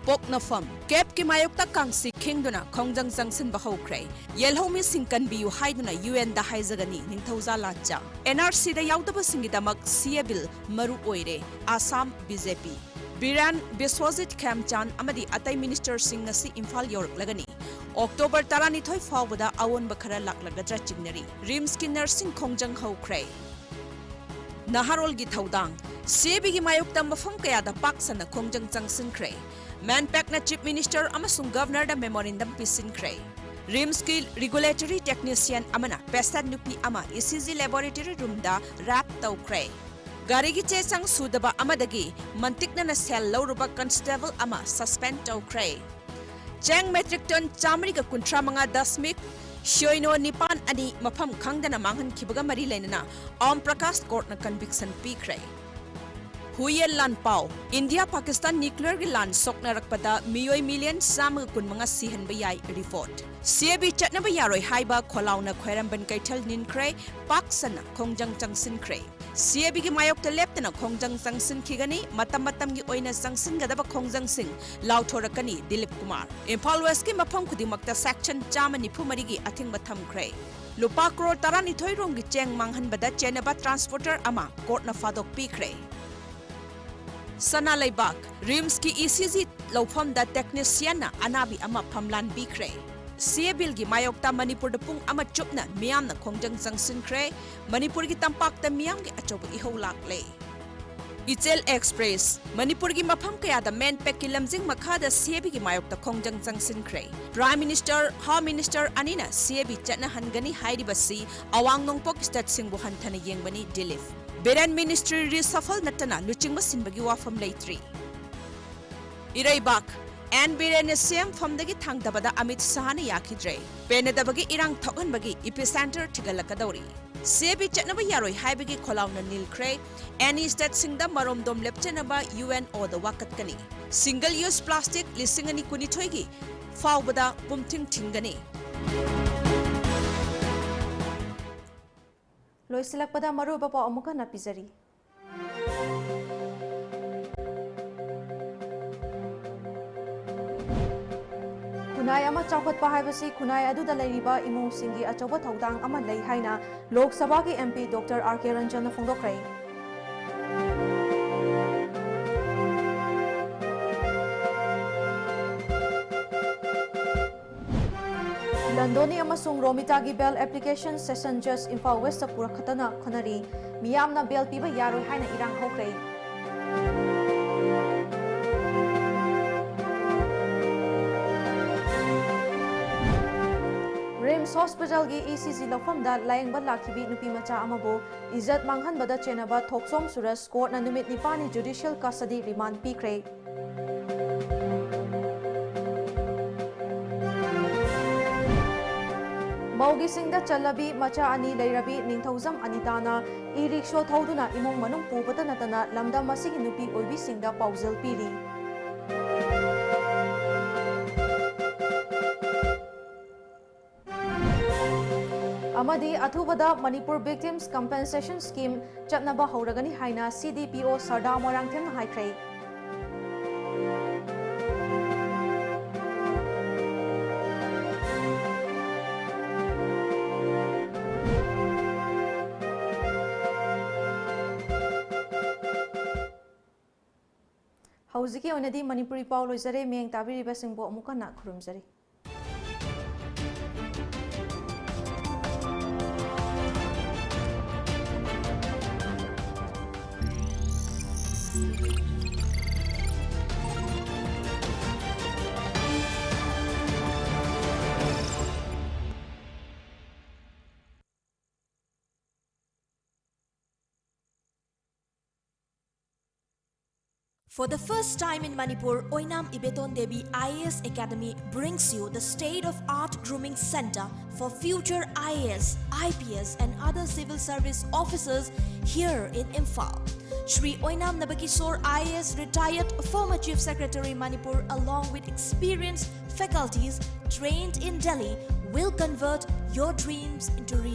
ꯄꯣꯛꯅꯐꯝ, CABꯀꯤ ꯃꯥꯌꯣꯛꯇ ꯀꯥꯡꯁꯤ ꯈꯤꯡꯗꯨꯅ ꯈꯣꯡꯖꯪ ꯆꯪꯁꯤꯟꯕ ꯍꯧꯈ꯭ꯔꯦ꯫ ꯌꯦꯜꯍꯧꯃꯤꯁꯤꯡ ꯀꯟꯕꯤꯌꯨ ꯍꯥꯏꯗꯨꯅ U Nꯗ ꯍꯥꯏꯖꯒꯅꯤ ꯅꯤꯡꯊꯧꯖꯥ ꯂꯥꯟꯆꯥ꯫ N R Cꯗ ꯌꯥꯎꯗꯕꯁꯤꯡꯒꯤꯗꯃꯛ C A Bill ꯃꯔꯨ ꯑꯣꯏꯔꯦ꯫ Assam B J P꯫ Biren, Biswajit ꯈꯦꯝꯆꯥꯟ ꯑꯃꯗꯤ ꯑꯇꯩ ministerꯁꯤꯡ ꯉꯁꯤ ꯏꯝꯐꯥꯜ ꯌꯧꯔꯛꯂꯒꯅꯤ꯫ ꯑꯣꯛꯇꯣꯕꯔ ꯇꯔꯥꯅꯤꯊꯣꯏ ꯐꯥꯎꯕꯗ ꯑꯑꯣꯟꯕ ꯈꯔ ꯂꯥꯛꯂꯒꯗ꯭ꯔꯥ ꯆꯤꯡꯅꯔꯤ꯫ ꯔꯤꯝꯁꯀꯤ ꯅꯔꯁꯤꯡ ꯈꯣꯡꯖꯪ ꯍꯧꯈ꯭ꯔꯦ꯫ ꯅꯍꯥꯔꯣꯜꯒꯤ ꯊꯧꯗꯥꯡ꯫ ꯁꯤꯑꯦꯕꯤꯒꯤ ꯃꯥꯌꯣꯛꯇ ꯃꯐꯝ ꯀꯌꯥꯗ ꯄꯥꯛ ꯁꯟꯅ ꯈꯣꯡꯖꯪ ꯆꯪꯁꯤꯟꯈ꯭ꯔꯦ꯫ ꯃꯦꯟꯄꯦꯛꯅ ꯆꯤꯐ ꯃꯤꯅꯤꯁꯇꯔ ꯑꯃꯁꯨꯡ ꯒꯚꯔꯅꯔꯗ ꯃꯦꯃꯣꯔꯦꯟꯗꯝ ꯄꯤꯁꯤꯟꯈ꯭ꯔꯦ꯫ ꯔꯤꯝꯁꯀꯤ ꯔꯤꯒꯨꯂꯦꯇꯔꯤ ꯇꯦꯛꯅꯤꯁꯤꯌꯟ ꯑꯃꯅ ꯄꯦꯁꯦꯟꯠ ꯅꯨꯄꯤ ꯑꯃ ꯏꯁꯤꯖꯤ ꯂꯦꯕꯣꯔꯦꯇꯔꯤ ꯔꯨꯝꯗ ꯔꯦꯞ ꯇꯧꯈ꯭ꯔꯦ꯫ ꯒꯥꯔꯤꯒꯤ ꯆꯦ ꯆꯥꯡ ꯁꯨꯗꯕ ꯑꯃꯗꯒꯤ ꯃꯟꯇꯤꯛꯅꯅ ꯁꯦꯜ ꯂꯧꯔꯨꯕ ꯀꯟꯁꯇꯦꯕꯜ ꯑꯃ ꯁꯁꯄꯦꯟ ꯇꯧꯈ꯭ꯔꯦ꯫ ꯆꯦꯡ ꯃꯦꯇ꯭ꯔꯤꯛ ꯇꯟ ꯆꯥꯃꯔꯤꯒ ꯀꯨꯟꯊ꯭ꯔꯥ ꯃꯉꯥ ꯗꯁꯃꯤꯛ ꯁꯤꯅꯣ ꯅꯤꯄꯥꯟ ꯑꯅꯤ ꯃꯐꯝ ꯈꯪꯗꯅ ꯃꯥꯡꯍꯟꯈꯤꯕꯒ ꯃꯔꯤ ꯂꯩꯅꯅ ꯑꯣꯝ ꯄ꯭ꯔꯀꯥꯁ ꯀꯣꯔꯠꯅ ꯀꯟꯚꯤꯛꯁꯟ ꯄꯤꯈ꯭ꯔꯦ꯫ ꯍꯨꯏꯌꯦꯟ ꯂꯥꯟ ꯄꯥꯎ꯫ ꯏꯟꯗꯤꯌꯥ ꯄꯥꯀꯤꯁꯇꯥꯟ ꯅ꯭ꯌꯨꯀ꯭ꯂꯤꯌꯔꯒꯤ ꯂꯥꯟ ꯁꯣꯛꯅꯔꯛꯄꯗ ꯃꯤꯑꯣꯏ ꯃꯤꯂꯤꯌꯟ ꯆꯥꯝꯃꯒ ꯀꯨꯟꯃꯉꯥ ꯁꯤꯍꯟꯕ ꯌꯥꯏ ꯔꯤꯄꯣꯔꯠ꯫ ꯁꯤꯑꯦꯕꯤ ꯆꯠꯅꯕ ꯌꯥꯔꯣꯏ ꯍꯥꯏꯕ ꯈꯣꯂꯥꯎꯅ ꯈ꯭ꯋꯥꯏꯔꯝꯕꯟ ꯀꯩꯊꯦꯜ ꯅꯤꯟꯈ꯭ꯔꯦ, ꯄꯥꯛ ꯁꯟꯅ ꯈꯣꯡꯖꯪ ꯆꯪꯁꯤꯟꯈ꯭ꯔꯦ꯫ ꯁꯤꯑꯦꯕꯤꯒꯤ ꯃꯥꯌꯣꯛꯇ ꯂꯦꯞꯇꯅ ꯈꯣꯡꯖꯪ ꯆꯪꯁꯤꯟꯈꯤꯒꯅꯤ, ꯃꯇꯝ ꯃꯇꯝꯒꯤ ꯑꯣꯏꯅ ꯆꯪꯁꯤꯟꯒꯗꯕ ꯈꯣꯡꯖꯪꯁꯤꯡ ꯂꯥꯎꯊꯣꯔꯛꯀꯅꯤ ꯗꯤꯂꯤꯞ ꯀꯨꯃꯥꯔ꯫ ꯏꯝꯐꯥꯜ ꯋꯦꯁꯀꯤ ꯃꯐꯝ ꯈꯨꯗꯤꯡꯃꯛꯇ ꯁꯦꯛꯁꯟ ꯆꯥꯝꯃ ꯅꯤꯐꯨ ꯃꯔꯤꯒꯤ ꯑꯊꯤꯡꯕ ꯊꯝꯈ꯭ꯔꯦ꯫ ꯂꯨꯄꯥ ꯀ꯭ꯔꯣꯔ ꯇꯔꯥꯅꯤꯊꯣꯏ ꯔꯣꯝꯒꯤ ꯆꯦꯡ ꯃꯥꯡꯍꯟꯕꯗ ꯆꯦꯟꯅꯕ ꯇ꯭ꯔꯥꯟꯁꯄꯣꯔꯇꯔ ꯑꯃ ꯀꯣꯔꯠꯅ ꯐꯥꯗꯣꯛꯄꯤꯈ꯭ꯔꯦ꯫ ꯁꯅꯥ ꯂꯩꯕꯥꯛ꯫ ꯔꯤꯝꯁꯀꯤ ꯏꯁꯤꯖꯤ ꯂꯧꯐꯝꯗ ꯇꯦꯛꯅꯤꯁꯤꯌꯟꯅ ꯑꯅꯥꯕꯤ ꯑꯃ ꯐꯝꯂꯥꯟꯕꯤꯈ꯭ꯔꯦ꯫ ꯁꯤꯑꯦꯕꯤꯜꯒꯤ ꯃꯥꯌꯣꯛꯇ ꯃꯅꯤꯄꯨꯔꯗ ꯄꯨꯡ ꯑꯃ ꯆꯨꯞꯅ ꯃꯤꯌꯥꯝꯅ ꯈꯣꯡꯖꯪ ꯆꯪꯁꯤꯟꯈ꯭ꯔꯦ꯫ ꯃꯅꯤꯄꯨꯔꯒꯤ ꯇꯝꯄꯥꯛꯇ ꯃꯤꯌꯥꯝꯒꯤ ꯑꯆꯧꯕ ꯏꯍꯧ ꯂꯥꯛꯂꯦ꯫ ꯏꯆꯦꯜ ꯑꯦꯛꯁꯄ꯭ꯔꯦꯁ꯫ ꯃꯅꯤꯄꯨꯔꯒꯤ ꯃꯐꯝ ꯀꯌꯥꯗ ꯃꯦꯟꯄꯦꯛꯀꯤ ꯂꯝꯖꯤꯡ ꯃꯈꯥꯗ ꯁꯤꯑꯦꯕꯤꯒꯤ ꯃꯥꯌꯣꯛꯇ ꯈꯣꯡꯖꯪ ꯆꯪꯁꯤꯟꯈ꯭ꯔꯦ꯫ ꯄ꯭ꯔꯥꯏꯝ ꯃꯤꯅꯤꯁꯇꯔ, ꯍꯣꯝ ꯃꯤꯅꯤꯁꯇꯔ ꯑꯅꯤꯅ ꯁꯤꯑꯦꯕꯤ ꯆꯠꯅꯍꯟꯒꯅꯤ ꯍꯥꯏꯔꯤꯕꯁꯤ ꯑꯋꯥꯡ ꯅꯣꯡꯄꯣꯛ ꯁ꯭ꯇꯦꯠꯁꯤꯡꯕꯨ ꯍꯟꯊꯅ ꯌꯦꯡꯕꯅꯤ ꯗꯤꯂꯤꯞ꯫ ꯕꯤꯔꯦꯟ ꯃꯤꯅꯤꯁꯇ꯭ꯔꯤ ꯔꯤꯁꯐꯜ ꯅꯠꯇꯅ ꯂꯨꯆꯤꯡꯕ ꯁꯤꯟꯕꯒꯤ ꯋꯥꯐꯝ ꯂꯩꯇ꯭ꯔꯤ꯫ ꯏꯔꯩꯕꯥꯛ꯫ ꯑꯦꯟ ꯕꯤꯔꯦꯟꯅ ꯁꯤꯑꯦꯝ ꯐꯝꯗꯒꯤ ꯊꯥꯡꯊꯕꯗ ꯑꯃꯤꯠ ꯁꯍꯥꯅ ꯌꯥꯈꯤꯗ꯭ꯔꯦ꯫ ꯄꯦꯟꯅꯗꯕꯒꯤ ꯏꯔꯥꯡ ꯊꯣꯛꯍꯟꯕꯒꯤ ꯏꯄꯤꯁꯦꯟꯇꯔ ꯊꯤꯒꯠꯂꯛꯀꯗꯧꯔꯤ꯫ ꯁꯤꯑꯦꯕꯤ ꯆꯠꯅꯕ ꯌꯥꯔꯣꯏ ꯍꯥꯏꯕꯒꯤ ꯈꯣꯂꯥꯎꯅ ꯅꯤꯜꯈ꯭ꯔꯦ꯫ ꯑꯦꯅꯤ ꯁ꯭ꯇꯦꯠꯁꯤꯡꯗ ꯃꯔꯣꯝꯗꯣꯝ ꯂꯦꯞꯆꯅꯕ ꯌꯨ ꯑꯦꯟ ꯑꯣꯗ ꯋꯥꯀꯠꯀꯅꯤ꯫ ꯁꯤꯡꯒꯜ ꯌꯨꯁ ꯄ꯭ꯂꯥꯁꯇꯤꯛ ꯂꯤꯁꯤꯡ ꯑꯅꯤ ꯀꯨꯟꯅꯤꯊꯣꯏꯒꯤ ꯐꯥꯎꯕꯗ ꯄꯨꯝꯊꯤꯡ ꯊꯤꯡꯒꯅꯤ꯫ ꯂꯣꯏꯁꯤꯜꯂꯛꯄꯗ ꯃꯔꯨꯑꯣꯏꯕ ꯄꯥꯎ ꯑꯃꯨꯛ ꯍꯟꯅ ꯄꯤꯖꯔꯤ꯫ ꯈꯨꯟꯅꯥꯏ ꯑꯃ ꯆꯥꯎꯈꯠꯄ ꯍꯥꯏꯕꯁꯤ ꯈꯨꯟꯅꯥꯏ ꯑꯗꯨꯗ ꯂꯩꯔꯤꯕ ꯏꯃꯨꯡꯁꯤꯡꯒꯤ ꯑꯆꯧꯕ ꯊꯧꯗꯥꯡ ꯑꯃ ꯂꯩ ꯍꯥꯏꯅ ꯂꯣꯛ ꯁꯚꯥꯒꯤ ꯑꯦꯝ ꯄꯤ ꯗꯣꯛꯇꯔ ꯑꯥꯔ ꯀꯦ ꯔꯟꯖꯟꯅ ꯐꯣꯡꯗꯣꯛꯈ꯭ꯔꯦ꯫ ꯂꯟꯗꯣꯅꯤ ꯑꯃꯁꯨꯡ ꯔꯣꯃꯤꯇꯥꯒꯤ ꯕꯦꯜ ꯑꯦꯄ꯭ꯂꯤꯀꯦꯁꯟ ꯁꯦꯁꯟ ꯖꯖ ꯏꯝꯐꯥꯜ ꯋꯦꯁꯇ ꯄꯨꯔꯛꯈꯠꯇꯅ ꯈꯟꯅꯔꯤ꯫ ꯃꯤꯌꯥꯝꯅ ꯕꯦꯜ ꯄꯤꯕ ꯌꯥꯔꯣꯏ ꯍꯥꯏꯅ ꯏꯔꯥꯡ ꯍꯧꯈ꯭ꯔꯦ꯫ ꯔꯤꯝꯁ ꯍꯣꯁꯄꯤꯇꯥꯜꯒꯤ ꯏ ꯁꯤ ꯖꯤ ꯂꯧꯐꯝꯗ ꯂꯥꯌꯦꯡꯕ ꯂꯥꯛꯈꯤꯕꯤ ꯅꯨꯄꯤ ꯃꯆꯥ ꯑꯃꯕꯨ ꯏꯖꯠ ꯃꯥꯡꯍꯟꯕꯗ ꯆꯦꯟꯅꯕ ꯊꯣꯛꯆꯣꯝ ꯁꯨꯔꯖ ꯀꯣꯔꯠꯅ ꯅꯨꯃꯤꯠ ꯅꯤꯄꯥꯟꯅꯤ ꯖꯨꯗꯤꯁꯤꯌꯦꯜ ꯀꯁꯇꯗꯤ ꯔꯤꯃꯥꯟ ꯄꯤꯈ꯭ꯔꯦ꯫ ꯃꯧꯒꯤꯁꯤꯡꯗ ꯆꯜꯂꯕꯤ ꯃꯆꯥ ꯑꯅꯤ ꯂꯩꯔꯕꯤ ꯅꯤꯡꯊꯧꯖꯝ ꯑꯅꯤꯇꯥꯅ ꯏ ꯔꯤꯛꯁꯣ ꯊꯧꯗꯨꯅ ꯏꯃꯨꯡ ꯃꯅꯨꯡ ꯄꯨꯕꯇ ꯅꯠꯇꯅ ꯂꯝꯗꯝ ꯑꯁꯤꯒꯤ ꯅꯨꯄꯤ ꯑꯣꯏꯕꯤꯁꯤꯡꯗ ꯄꯥꯎꯖꯦꯜ ꯄꯤꯔꯤ꯫ ꯑꯃꯗꯤ ꯑꯊꯨꯕꯗ ꯃꯅꯤꯄꯨꯔ ꯚꯤꯛꯇꯤꯝꯁ ꯀꯝꯄꯦꯟꯁꯦꯁꯟ ꯁ꯭ꯀꯤꯝ ꯆꯠꯅꯕ ꯍꯧꯔꯒꯅꯤ ꯍꯥꯏꯅ ꯁꯤ ꯗꯤ ꯄꯤ ꯑꯣ ꯁꯔꯗꯥ ꯃꯣꯏꯔꯥꯡꯊꯦꯝꯅ ꯍꯥꯏꯈ꯭ꯔꯦ꯫ ꯍꯧꯖꯤꯛꯀꯤ ꯑꯣꯏꯅꯗꯤ ꯃꯅꯤꯄꯨꯔꯤ ꯄꯥꯎ ꯂꯣꯏꯖꯔꯦ꯫ ꯃꯤꯠꯌꯦꯡ ꯇꯥꯕꯤꯔꯤꯕꯁꯤꯡꯕꯨ ꯑꯃꯨꯛ ꯍꯟꯅ ꯈꯨꯔꯨꯝꯖꯔꯤ꯫ For the first time in Manipur, Oinam Ibeton Devi I A S Academy brings you the state-of-art grooming center for future I A S, I P S and other civil service officers here in Imphal. Shri Oinam Nabakishore I A S, retired former Chief Secretary Manipur, along with experienced faculties trained in Delhi, will convert your dreams into reality.